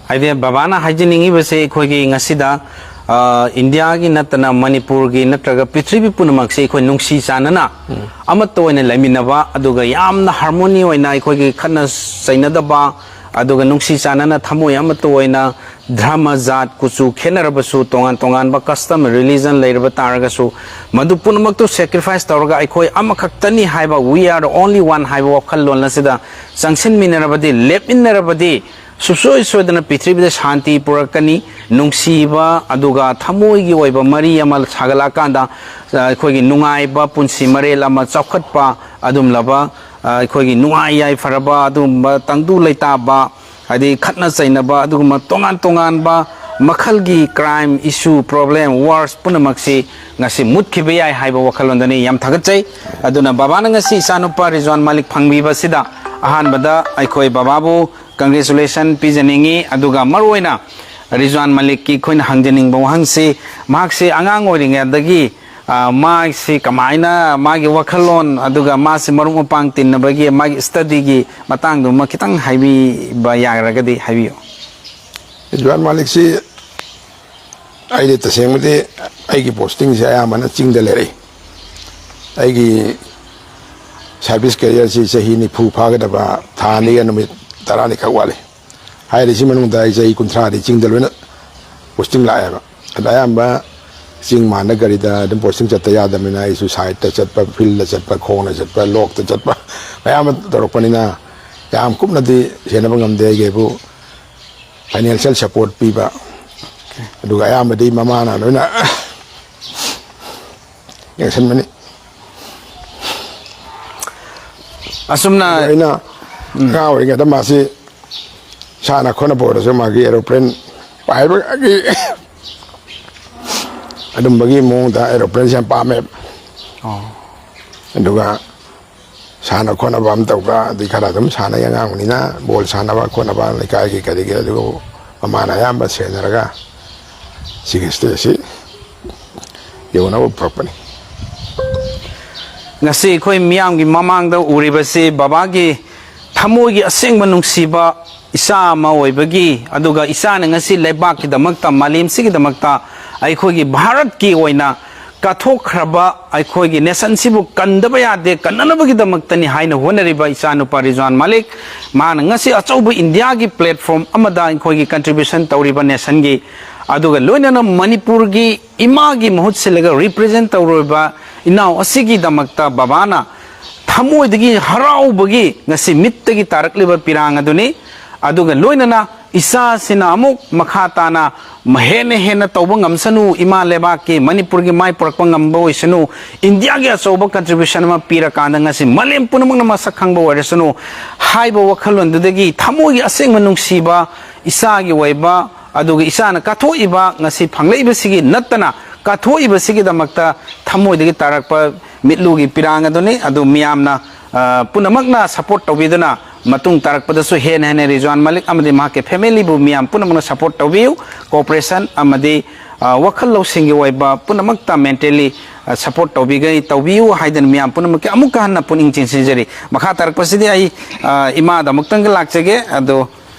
ꯍꯥꯏꯗꯤ ꯕꯕꯥꯅ ꯍꯥꯏꯖꯅꯤꯡꯉꯤꯕꯁꯦ ꯑꯩꯈꯣꯏꯒꯤ ꯉꯁꯤꯗ, ꯑ, ꯏꯟꯗꯤꯌꯥꯒꯤ ꯅꯠꯇꯅ ꯃꯅꯤꯄꯨꯔꯒꯤ ꯅꯠꯇ꯭ꯔꯒ ꯄ꯭ꯔꯤꯊꯤꯕꯤ ꯄꯨꯝꯅꯃꯛꯁꯦ ꯑꯩꯈꯣꯏ ꯅꯨꯡꯁꯤ ꯆꯥꯟꯅꯅ ꯎꯝ꯫ ꯑꯃꯠꯇ ꯑꯣꯏꯅ ꯂꯩꯃꯤꯟꯅꯕ, ꯑꯗꯨꯒ ꯌꯥꯝꯅ ꯍꯥꯔꯃꯣꯅꯤ ꯑꯣꯏꯅ ꯑꯩꯈꯣꯏꯒꯤ ꯈꯠꯅ ꯆꯩꯅꯗꯕ, ꯑꯗꯨꯒ ꯅꯨꯡꯁꯤ ꯆꯥꯟꯅꯅ ꯊꯃꯣꯏ ꯑꯃꯠꯇ ꯑꯣꯏꯅ ꯙꯔꯃ, ꯖꯥꯠ, ꯀꯨꯆꯨ ꯈꯦꯠꯅꯔꯕꯁꯨ, ꯇꯣꯉꯥꯟ ꯇꯣꯉꯥꯟꯕ custom, religion ꯂꯩꯔꯕ ꯇꯥꯔꯒꯁꯨ, ꯃꯗꯨ ꯄꯨꯝꯅꯃꯛꯇꯨ sacrifice ꯇꯧꯔꯒ ꯑꯩꯈꯣꯏ ꯑꯃꯈꯛꯇꯅꯤ ꯍꯥꯏꯕ, "We are the only one" ꯍꯥꯏꯕ ꯋꯥꯈꯜꯂꯣꯟ ꯑꯁꯤꯗ ꯆꯪꯁꯤꯟꯃꯤꯟꯅꯔꯕꯗꯤ, ꯂꯦꯞꯃꯤꯟꯅꯔꯕꯗꯤ, ꯁꯨꯡꯁꯣꯏ ꯁꯣꯏꯗꯅ ꯄ꯭ꯔꯤꯊꯤꯕꯤꯗ ꯁꯥꯟꯇꯤ ꯄꯨꯔꯛꯀꯅꯤ꯫ ꯅꯨꯡꯁꯤꯕ, ꯑꯗꯨꯒ ꯊꯃꯣꯏꯒꯤ ꯑꯣꯏꯕ ꯃꯔꯤ ꯑꯃ ꯁꯥꯒꯠꯂꯛꯑꯀꯥꯟꯗ, ꯑ, ꯑꯩꯈꯣꯏꯒꯤ ꯅꯨꯡꯉꯥꯏꯕ ꯄꯨꯟꯁꯤ ꯃꯔꯦꯜ ꯑꯃ, ꯆꯥꯎꯈꯠꯄ ꯑꯗꯨꯝꯂꯕ, ꯑ, ꯑꯩꯈꯣꯏꯒꯤ ꯅꯨꯡꯉꯥꯏ ꯌꯥꯏꯐꯔꯕ ꯑꯗꯨꯒꯨꯝꯕ ꯇꯪꯗꯨ ꯂꯩꯇꯥꯕ, ꯍꯥꯏꯗꯤ ꯈꯠꯅ ꯆꯩꯅꯕ, ꯑꯗꯨꯒꯨꯝꯕ ꯇꯣꯉꯥꯟ ꯇꯣꯉꯥꯟꯕ ꯃꯈꯜꯒꯤ crime, issue, problem, wars ꯄꯨꯝꯅꯃꯛꯁꯤ ꯉꯁꯤ ꯃꯨꯠꯈꯤꯕ ꯌꯥꯏ ꯍꯥꯏꯕ ꯋꯥꯈꯜꯂꯣꯟꯗꯅꯤ꯫ ꯌꯥꯝ ꯊꯥꯒꯠꯆꯩ꯫ ꯑꯗꯨꯅ ꯕꯕꯥꯅ ꯉꯁꯤ ꯏꯆꯥꯅꯨꯄꯥ ꯔꯤꯖꯋꯥꯟ ꯃꯥꯂꯤꯛ ꯐꯪꯕꯤꯕꯁꯤꯗ ꯑꯍꯥꯟꯕꯗ ꯑꯩꯈꯣꯏ ꯕꯕꯥꯕꯨ congratulation ꯄꯤꯖꯅꯤꯡꯉꯤ꯫ ꯑꯗꯨꯒ ꯃꯔꯨꯑꯣꯏꯅ ꯔꯤꯖꯋꯥꯟ ꯃꯥꯂꯤꯛꯀꯤ ꯑꯩꯈꯣꯏꯅ ꯍꯪꯖꯅꯤꯡꯕ ꯋꯥꯍꯪꯁꯤ, ꯃꯍꯥꯛꯁꯤ ꯑꯉꯥꯡ ꯑꯣꯏꯔꯤꯉꯩꯗꯒꯤ, ꯑ, ꯃꯥꯁꯤ ꯀꯃꯥꯏꯅ ꯃꯥꯒꯤ ꯋꯥꯈꯜꯂꯣꯟ, ꯑꯗꯨꯒ ꯃꯥꯁꯤ ꯃꯔꯨꯞ ꯃꯄꯥꯡ ꯇꯤꯟꯅꯕꯒꯤ, ꯃꯥꯒꯤ studyꯒꯤ ꯃꯇꯥꯡꯗꯨꯃ ꯈꯤꯇꯪ ꯍꯥꯏꯕꯤꯕ ꯌꯥꯔꯒꯗꯤ ꯍꯥꯏꯕꯤꯌꯨ꯫ ꯔꯤꯖꯋꯥꯟ ꯃꯥꯂꯤꯛꯁꯤ ꯑꯩꯗꯤ ꯇꯁꯦꯡꯕꯗꯤ ꯑꯩꯒꯤ postingꯁꯦ ꯑꯌꯥꯝꯕꯅ ꯆꯤꯡꯗ ꯂꯩꯔꯛꯏ꯫ ꯑꯩꯒꯤ service careerꯁꯤ ꯆꯍꯤ ꯅꯤꯐꯨ ꯐꯥꯒꯗꯕ ꯊꯥ ꯑꯅꯤꯒ ꯅꯨꯃꯤꯠ ꯇꯔꯥꯅꯤꯈꯛ ꯋꯥꯠꯂꯤ꯫ ꯍꯥꯏꯔꯤꯁꯤ ꯃꯅꯨꯡꯗ ꯑꯩ ꯆꯍꯤ ꯀꯨꯟꯊ꯭ꯔꯥꯗꯤ ꯆꯤꯡꯗ ꯂꯣꯏꯅ posting ꯂꯥꯛꯑꯦꯕ꯫ ꯑꯗ ꯑꯌꯥꯝꯕ ꯆꯤꯡ ꯃꯥꯟꯗ ꯒꯥꯔꯤꯗ ꯑꯗꯨꯝ ꯄꯣꯁꯇꯤꯡ ꯆꯠꯇ ꯌꯥꯗꯕꯅꯤꯅ, ꯑꯩꯁꯨ ꯁꯥꯏꯠꯇ ꯆꯠꯄ, ꯐꯤꯜꯗ ꯆꯠꯄ, ꯈꯣꯡꯅ ꯆꯠꯄ, ꯂꯣꯛꯇ ꯆꯠꯄ ꯃꯌꯥꯝ ꯑꯃ ꯇꯧꯔꯛꯄꯅꯤꯅ, ꯌꯥꯝ ꯀꯨꯞꯅꯗꯤ ꯁꯦꯟꯅꯕ ꯉꯝꯗꯦ꯫ ꯑꯩꯒꯤ ꯍꯥꯏꯕꯨ ꯐꯥꯏꯅꯥꯟꯁꯤꯌꯦꯜ ꯁꯄꯣꯔꯠ ꯄꯤꯕ, ꯑꯗꯨꯒ ꯑꯌꯥꯝꯕꯗꯤ ꯃꯃꯥꯅ ꯂꯣꯏꯅ ꯌꯦꯡꯁꯤꯟꯕꯅꯤ꯫ ꯑꯁꯨꯝꯅ ꯑꯩꯅ ꯑꯉꯥꯡ ꯑꯣꯏꯔꯤꯉꯩꯗ ꯃꯥꯁꯤ ꯁꯥꯟꯅ ꯈꯣꯠꯅꯕ ꯑꯣꯏꯔꯁꯨ, ꯃꯥꯒꯤ ꯑꯦꯔꯣꯄ꯭ꯂꯦꯟ ꯄꯥꯏꯕꯒꯤ ꯑꯗꯨꯝꯕꯒꯤ ꯃꯑꯣꯡꯗ ꯑꯦꯔꯣꯄ꯭ꯂꯦꯟꯁꯦ ꯌꯥꯝ ꯄꯥꯝꯃꯦ꯫ ꯑꯣ꯫ ꯑꯗꯨꯒ ꯁꯥꯟꯅ ꯈꯣꯠꯅꯕ ꯑꯃ ꯇꯧꯕ, ꯑꯗꯩ ꯈꯔ ꯑꯗꯨꯝ ꯁꯥꯟꯅꯩ ꯑꯉꯥꯡꯕꯅꯤꯅ, ꯕꯣꯜ ꯁꯥꯟꯅꯕ ꯈꯣꯠꯅꯕ ꯂꯩꯀꯥꯏꯒꯤ ꯀꯔꯤꯒꯤ, ꯑꯗꯨꯕꯨ ꯃꯃꯥꯅ ꯑꯌꯥꯝꯕ ꯁꯦꯟꯅꯔꯒ ꯁꯤꯒꯤ ꯁ꯭ꯇꯦꯖꯁꯤ ꯌꯧꯅꯕ ꯄꯨꯔꯛꯄꯅꯤ꯫ ꯉꯁꯤ ꯑꯩꯈꯣꯏ ꯃꯤꯌꯥꯝꯒꯤ ꯃꯃꯥꯡꯗ ꯎꯔꯤꯕꯁꯤ ꯕꯕꯥꯒꯤ ꯊꯃꯣꯏꯒꯤ ꯑꯁꯦꯡꯕ ꯅꯨꯡꯁꯤꯕ ꯏꯆꯥ ꯑꯃ ꯑꯣꯏꯕꯒꯤ, ꯑꯗꯨꯒ ꯏꯆꯥꯅ ꯉꯁꯤ ꯂꯩꯕꯥꯛꯀꯤꯗꯃꯛꯇ, ꯃꯥꯂꯦꯝꯁꯤꯒꯤꯗꯃꯛꯇ, ꯑꯩꯈꯣꯏꯒꯤ ꯚꯥꯔꯠꯀꯤ ꯑꯣꯏꯅ ꯀꯠꯊꯣꯛꯈ꯭ꯔꯕ, ꯑꯩꯈꯣꯏꯒꯤ ꯅꯦꯁꯟꯁꯤꯕꯨ ꯀꯟꯗꯕ ꯌꯥꯗꯦ, ꯀꯟꯅꯅꯕꯒꯤꯗꯃꯛꯇꯅꯤ ꯍꯥꯏꯅ ꯍꯣꯠꯅꯔꯤꯕ ꯏꯆꯥꯅꯨꯄꯥ ꯔꯤꯖꯋꯥꯟ ꯃꯥꯂꯤꯛ, ꯃꯥꯅ ꯉꯁꯤ ꯑꯆꯧꯕ ꯏꯟꯗꯤꯌꯥꯒꯤ ꯄ꯭ꯂꯦꯠꯐꯣꯝ ꯑꯃꯗ ꯑꯩꯈꯣꯏꯒꯤ ꯀꯟꯇ꯭ꯔꯤꯕ꯭ꯌꯨꯁꯟ ꯇꯧꯔꯤꯕ ꯅꯦꯁꯟꯒꯤ, ꯑꯗꯨꯒ ꯂꯣꯏꯅꯅ ꯃꯅꯤꯄꯨꯔꯒꯤ ꯏꯃꯥꯒꯤ ꯃꯍꯨꯠ ꯁꯤꯜꯂꯒ ꯔꯤꯄ꯭ꯔꯖꯦꯟ ꯇꯧꯔꯤꯕ ꯏꯅꯥꯎ ꯑꯁꯤꯒꯤꯗꯃꯛꯇ ꯕꯕꯥꯅ ꯊꯃꯣꯏꯗꯒꯤ ꯍꯔꯥꯎꯕꯒꯤ ꯉꯁꯤ ꯃꯤꯠꯇꯒꯤ ꯇꯥꯔꯛꯂꯤꯕ ꯄꯤꯔꯥꯡ ꯑꯗꯨꯅꯤ꯫ ꯑꯗꯨꯒ ꯂꯣꯏꯅꯅ ꯏꯆꯥꯁꯤꯅ ꯑꯃꯨꯛ ꯃꯈꯥ ꯇꯥꯅ ꯃ-, ꯍꯦꯟꯅ ꯍꯦꯟꯅ ꯇꯧꯕ ꯉꯝꯁꯅꯨ, ꯏꯃꯥ ꯂꯩꯕꯥꯛꯀꯤ, ꯃꯅꯤꯄꯨꯔꯒꯤ ꯃꯥꯏ ꯄꯨꯔꯛꯄ ꯉꯝꯕ ꯑꯣꯏꯁꯅꯨ, ꯏꯟꯗꯤꯌꯥꯒꯤ ꯑꯆꯧꯕ ꯀꯟꯇ꯭ꯔꯤꯕ꯭ꯌꯨꯁꯟ ꯑꯃ ꯄꯤꯔꯀꯥꯟꯗ ꯉꯁꯤ ꯃꯥꯂꯦꯝ ꯄꯨꯝꯅꯃꯛꯅ ꯃꯁꯛ ꯈꯪꯕ ꯑꯣꯏꯔꯁꯅꯨ ꯍꯥꯏꯕ ꯋꯥꯈꯜꯂꯣꯟꯗꯨꯗꯒꯤ ꯊꯃꯣꯏꯒꯤ ꯑꯁꯦꯡꯕ ꯅꯨꯡꯁꯤꯕ, ꯏꯆꯥꯒꯤ ꯑꯣꯏꯕ, ꯑꯗꯨꯒ ꯏꯆꯥꯅ ꯀꯠꯊꯣꯛꯏꯕ, ꯉꯁꯤ ꯐꯪꯂꯛꯏꯕꯁꯤꯒꯤ ꯅꯠꯇꯅ ꯀꯠꯊꯣꯛꯏꯕꯁꯤꯒꯤꯗꯃꯛꯇ ꯊꯃꯣꯏꯗꯒꯤ ꯇꯥꯔꯛꯄ ꯃꯤꯠꯂꯨꯒꯤ ꯄꯤꯔꯥꯡ ꯑꯗꯨꯅꯤ꯫ ꯑꯗꯨ ꯃꯤꯌꯥꯝꯅ, ꯑ, ꯄꯨꯝꯅꯃꯛꯅ ꯁꯄꯣꯔꯠ ꯇꯧꯕꯤꯗꯨꯅ ꯃꯇꯨꯡ ꯇꯥꯔꯛꯄꯗꯁꯨ ꯍꯦꯟꯅ ꯍꯦꯟꯅ ꯔꯤꯖꯋꯥꯟ ꯃꯥꯂꯤꯛ ꯑꯃꯗꯤ ꯃꯍꯥꯛꯀꯤ ꯐꯦꯃꯤꯂꯤꯕꯨ ꯃꯤꯌꯥꯝ ꯄꯨꯝꯅꯃꯛꯅ ꯁꯄꯣꯔꯠ ꯇꯧꯕꯤꯌꯨ꯫ ꯀꯣꯑꯣꯄꯔꯦꯁꯟ ꯑꯃꯗꯤ, ꯑ, ꯋꯥꯈꯜ ꯂꯧꯁꯤꯡꯒꯤ ꯑꯣꯏꯕ ꯄꯨꯝꯅꯃꯛꯇ ꯃꯦꯟꯇꯦꯜꯂꯤ, ꯑ, ꯁꯄꯣꯔꯠ ꯇꯧꯕꯤꯒꯩ-, ꯇꯧꯕꯤꯌꯨ ꯍꯥꯏꯗꯅ ꯃꯤꯌꯥꯝ ꯄꯨꯝꯅꯃꯛꯀꯤ ꯑꯃꯨꯛꯀ ꯍꯟꯅ ꯄꯨꯛꯅꯤꯡ ꯆꯤꯡꯁꯤꯟꯖꯔꯤ꯫ ꯃꯈꯥ ꯇꯥꯔꯛꯄꯁꯤꯗꯤ ꯑꯩ, ꯑ, ꯏꯃꯥꯗ ꯑꯃꯨꯛꯇꯪꯒ ꯂꯥꯛꯆꯒꯦ꯫ ꯑꯗꯣ,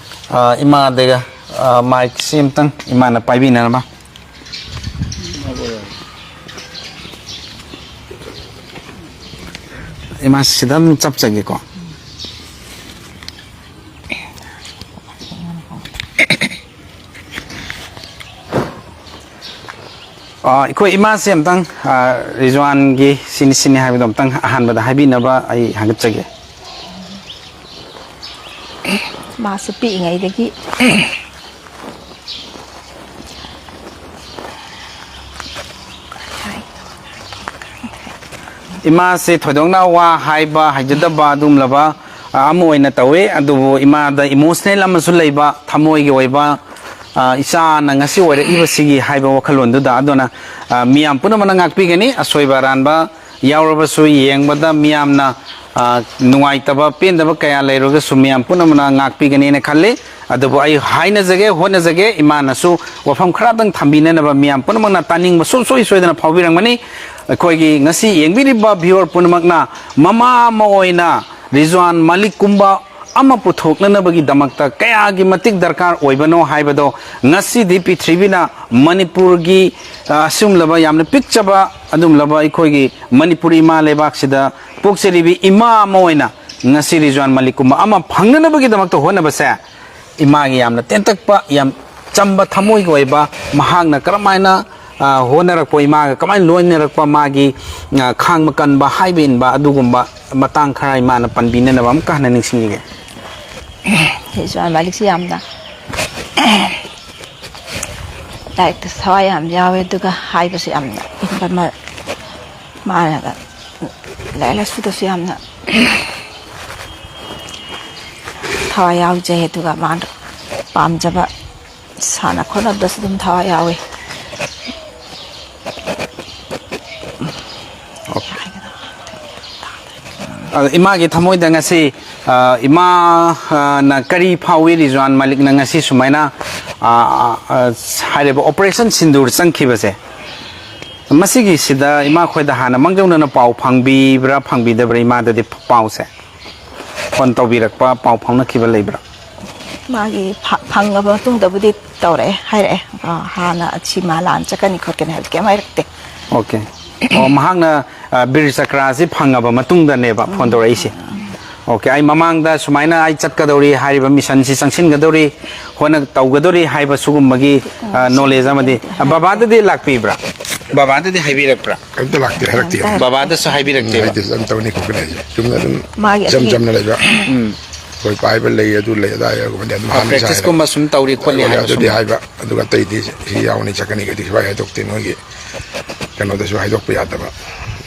ꯑ, ꯏꯃꯥꯗꯒ, ꯑ, ꯃꯥꯏꯛꯁꯤ ꯑꯃꯨꯛꯇꯪ ꯏꯃꯥꯅ ꯄꯥꯏꯕꯤꯅꯅꯕ꯫ ꯏꯃꯥ, ꯁꯤꯗ ꯑꯗꯨꯝ ꯆꯞꯆꯒꯦꯀꯣ꯫ ꯑ, ꯑꯩꯈꯣꯏ ꯏꯃꯥꯁꯦ ꯑꯝꯇꯪ, ꯑ, ꯔꯤꯖꯋꯥꯟꯒꯤ ꯁꯤꯅꯤ ꯁꯤꯅꯤ ꯍꯥꯏꯕꯗꯣ ꯑꯝꯇꯪ ꯑꯍꯥꯟꯕꯗ ꯍꯥꯏꯕꯤꯅꯕ ꯑꯩ ꯍꯥꯒꯠꯆꯒꯦ꯫ ꯃꯥꯁꯨ ꯄꯤꯛꯏꯉꯩꯗꯒꯤ ꯏꯃꯥꯁꯦ ꯊꯣꯏꯗꯣꯛꯅ ꯋꯥ ꯍꯥꯏꯕ ꯍꯩꯖꯗꯕ ꯑꯗꯨꯒꯨꯝꯂꯕ, ꯑ, ꯑꯃ ꯑꯣꯏꯅ ꯇꯧꯏ꯫ ꯑꯗꯨꯕꯨ ꯏꯃꯥꯗ ꯏꯃꯣꯁꯅꯦꯜ ꯑꯃꯁꯨ ꯂꯩꯕ, ꯊꯃꯣꯏꯒꯤ ꯑꯣꯏꯕ, ꯑ, ꯏꯆꯥꯅ ꯉꯁꯤ ꯑꯣꯏꯔꯛꯏꯕꯁꯤꯒꯤ ꯍꯥꯏꯕ ꯋꯥꯈꯜꯂꯣꯟꯗꯨꯗ꯫ ꯑꯗꯨꯅ, ꯑ, ꯃꯤꯌꯥꯝ ꯄꯨꯝꯅꯃꯛꯅ ꯉꯥꯛꯄꯤꯒꯅꯤ꯫ ꯑꯁꯣꯏꯕ ꯑꯔꯥꯟꯕ ꯌꯥꯎꯔꯕꯁꯨ ꯌꯦꯡꯕꯗ ꯃꯤꯌꯥꯝꯅ, ꯑ, ꯅꯨꯡꯉꯥꯏꯇꯕ, ꯄꯦꯟꯗꯕ ꯀꯌꯥ ꯂꯩꯔꯒꯁꯨ ꯃꯤꯌꯥꯝ ꯄꯨꯝꯅꯃꯛꯅ ꯉꯥꯛꯄꯤꯒꯅꯤꯅ ꯈꯜꯂꯤ꯫ ꯑꯗꯨꯕꯨ ꯑꯩ ꯍꯥꯏꯅꯖꯒꯦ, ꯍꯣꯠꯅꯖꯒꯦ, ꯏꯃꯥꯅꯁꯨ ꯋꯥꯐꯝ ꯈꯔꯗꯪ ꯊꯝꯕꯤꯅꯅꯕ ꯃꯤꯌꯥꯝ ꯄꯨꯝꯅꯃꯛꯅ ꯇꯥꯅꯤꯡꯕ ꯁꯨꯡꯁꯣꯏ ꯁꯣꯏꯗꯅ ꯐꯥꯎꯕꯤꯔꯝꯒꯅꯤ꯫ ꯑꯩꯈꯣꯏꯒꯤ ꯉꯁꯤ ꯌꯦꯡꯕꯤꯔꯤꯕ viewer ꯄꯨꯝꯅꯃꯛꯅ ꯃꯃꯥ ꯑꯃ ꯑꯣꯏꯅ ꯔꯤꯖꯋꯥꯟ ꯃꯥꯂꯤꯛꯀꯨꯝꯕ ꯑꯃ ꯄꯨꯊꯣꯛꯅꯅꯕꯒꯤꯗꯃꯛꯇ ꯀꯌꯥꯒꯤ ꯃꯇꯤꯛ ꯗꯔꯀꯥꯔ ꯑꯣꯏꯕꯅꯣ ꯍꯥꯏꯕꯗꯣ ꯉꯁꯤꯗꯤ ꯄ꯭ꯔꯤꯊꯤꯕꯤꯅ ꯃꯅꯤꯄꯨꯔꯒꯤ, ꯑ, ꯑꯁꯤꯒꯨꯝꯂꯕ ꯌꯥꯝꯅ ꯄꯤꯛꯆꯕ ꯑꯗꯨꯒꯨꯝꯂꯕ ꯑꯩꯈꯣꯏꯒꯤ ꯃꯅꯤꯄꯨꯔ ꯏꯃꯥ ꯂꯩꯕꯥꯛꯁꯤꯗ ꯄꯣꯛꯆꯔꯤꯕꯤ ꯏꯃꯥ ꯑꯃ ꯑꯣꯏꯅ ꯉꯁꯤ ꯔꯤꯖꯋꯥꯟ ꯃꯥꯂꯤꯛꯀꯨꯝꯕ ꯑꯃ ꯐꯪꯅꯅꯕꯒꯤꯗꯃꯛꯇ ꯍꯣꯠꯅꯕꯁꯦ ꯏꯃꯥꯒꯤ ꯌꯥꯝꯅ ꯇꯦꯟꯇꯛꯄ, ꯌꯥꯝ ꯆꯝꯕ ꯊꯃꯣꯏꯒꯤ ꯑꯣꯏꯕ, ꯃꯍꯥꯛꯅ ꯀꯔꯝꯍꯥꯏꯅ, ꯑ, ꯍꯣꯠꯅꯔꯛꯄ, ꯏꯃꯥꯒ ꯀꯃꯥꯏꯅ ꯂꯣꯏꯅꯔꯛꯄ, ꯃꯥꯒꯤ, ꯑ, ꯈꯥꯡꯕ ꯀꯟꯕ ꯍꯥꯏꯕ ꯏꯟꯕ ꯑꯗꯨꯒꯨꯝꯕ ꯃꯇꯥꯡ ꯈꯔ ꯏꯃꯥꯅ ꯄꯟꯕꯤꯅꯅꯕ ꯑꯃꯨꯛꯀ ꯍꯟꯅ ꯅꯤꯡꯁꯤꯡꯖꯒꯦ꯫ ꯔꯤꯖꯋꯥꯟ ꯃꯥꯂꯤꯛꯁꯤ ꯌꯥꯝꯅ ꯂꯥꯏꯔꯤꯛꯇ ꯊꯋꯥꯏ ꯌꯥꯝ ꯌꯥꯎꯋꯦ, ꯑꯗꯨꯒ ꯍꯥꯏꯕꯁꯨ ꯌꯥꯝꯅ ꯏꯟꯕ ꯑꯃ, ꯃꯥꯅꯒ ꯂꯥꯏꯔꯤꯛ ꯂꯥꯏꯁꯨꯗꯁꯨ ꯌꯥꯝꯅ ꯊꯋꯥꯏ ꯌꯥꯎꯖꯩ, ꯑꯗꯨꯒ ꯃꯥꯅ ꯄꯥꯝꯖꯕ ꯁꯥꯟꯅ ꯈꯣꯠꯅꯕꯗꯁꯨ ꯑꯗꯨꯝ ꯊꯋꯥꯏ ꯌꯥꯎꯋꯤ꯫ ꯑꯗꯣ ꯏꯃꯥꯒꯤ ꯊꯃꯣꯏꯗ ꯉꯁꯤ, ꯑ, ꯏꯃꯥꯅ ꯀꯔꯤ ꯐꯥꯎꯏ, ꯔꯤꯖꯋꯥꯟ ꯃꯥꯂꯤꯛꯅ ꯉꯁꯤ ꯁꯨꯃꯥꯏꯅ, ꯑ, ꯑ, ꯍꯥꯏꯔꯤꯕ ꯑꯣꯄꯔꯦꯁꯟ ꯁꯤꯟꯗꯨꯔ ꯆꯪꯈꯤꯕꯁꯦ, ꯃꯁꯤꯒꯤꯁꯤꯗ ꯏꯃꯥ ꯈꯣꯏꯗ ꯍꯥꯟꯅ ꯃꯥꯡꯖꯧꯅꯅ ꯄꯥꯎ ꯐꯪꯕꯤꯕ꯭ꯔꯥ, ꯐꯪꯕꯤꯗꯕ꯭ꯔꯥ? ꯏꯃꯥꯗꯗꯤ ꯄꯥꯎꯁꯦ ꯐꯣꯟ ꯇꯧꯕꯤꯔꯛꯄ, ꯄꯥꯎ ꯐꯥꯎꯅꯈꯤꯕ ꯂꯩꯕ꯭ꯔꯥ? ꯃꯥꯒꯤ ꯐ-, ꯐꯪꯉꯕ ꯃꯇꯨꯡꯗꯕꯨꯗꯤ ꯇꯧꯔꯛꯑꯦ, ꯍꯥꯏꯔꯛꯑꯦ꯫ ꯑ, ꯍꯥꯟꯅ ꯁꯤ ꯃꯥ ꯂꯥꯟ ꯆꯠꯀꯅꯤ ꯈꯣꯠꯀꯅꯤ ꯍꯥꯏꯕꯗꯤ ꯀꯩꯝ ꯍꯥꯏꯔꯛꯇꯦ꯫ ꯑꯣꯀꯦ꯫ ꯑꯣ, ꯃꯍꯥꯛꯅ, ꯑ, ꯕꯤꯔ ꯆꯀ꯭ꯔꯥꯁꯤ ꯐꯪꯉꯕ ꯃꯇꯨꯡꯗꯅꯦꯕ ꯐꯣꯟ ꯇꯧꯔꯛꯏꯁꯦ꯫ ꯑꯣꯀꯦ, ꯑꯩ ꯃꯃꯥꯡꯗ ꯁꯨꯃꯥꯏꯅ ꯑꯩ ꯆꯠꯀꯗꯧꯔꯤ, ꯍꯥꯏꯔꯤꯕ ꯃꯤꯁꯟꯁꯤ ꯆꯪꯁꯤꯟꯒꯗꯧꯔꯤ, ꯍꯣꯠꯅ ꯇꯧꯒꯗꯧꯔꯤ ꯍꯥꯏꯕ ꯁꯤꯒꯨꯝꯕꯒꯤ, ꯑ, ꯅꯣꯂꯦꯖ ꯑꯃꯗꯤ, ꯑ, ꯕꯕꯥꯗꯗꯤ ꯂꯥꯛꯄꯤꯕ꯭ꯔꯥ? ꯕꯕꯥꯗꯗꯤ ꯍꯥꯏꯕꯤꯔꯛꯄ꯭ꯔꯥ? ꯀꯩꯝꯇ ꯂꯥꯛꯇꯦ, ꯍꯥꯏꯔꯛꯇꯦ꯫ ꯀꯩꯝꯇ ꯍꯥꯏꯔꯛꯇꯦ꯫ ꯕꯕꯥꯗꯁꯨ ꯍꯥꯏꯕꯤꯔꯛꯇꯦꯕ? ꯍꯥꯏꯗꯤ ꯑꯗꯨꯝ ꯇꯧꯅꯤ ꯈꯣꯠꯀꯅꯤ ꯍꯥꯏꯁꯦ꯫ ꯆꯨꯝꯅ ꯑꯗꯨꯝ ꯃꯥꯒꯤ ꯏꯆꯝ ꯑꯗꯨꯒꯤ ꯆꯝꯅ ꯂꯩꯕ꯫ ꯎꯝ꯫ ꯑꯩꯈꯣꯏ ꯄꯥꯏꯕ ꯂꯩ, ꯑꯗꯨ ꯂꯩ, ꯑꯗꯥ ꯂꯩ, ꯑꯗꯨꯝ ꯑꯣ, ꯍꯥꯟꯅ ꯄ꯭ꯔꯦꯛꯇꯤꯁꯀꯨꯝꯕ ꯁꯨꯝ ꯇꯧꯔꯤ ꯈꯣꯠꯂꯤ ꯍꯥꯏꯕ ꯑꯗꯨꯗꯤ ꯁꯨꯝ꯫ ꯍꯥꯏꯕ, ꯑꯗꯨꯒ ꯑꯇꯩꯗꯤ ꯁꯤ ꯌꯥꯎꯅꯤ, ꯆꯠꯀꯅꯤꯒꯗꯤ ꯁꯨꯡꯍꯥꯏ ꯍꯥꯏꯗꯣꯛꯇꯦ꯫ ꯅꯣꯏꯒꯤ ꯀꯩꯅꯣꯗꯁꯨ ꯍꯥꯏꯗꯣꯛꯄ ꯌꯥꯗꯕ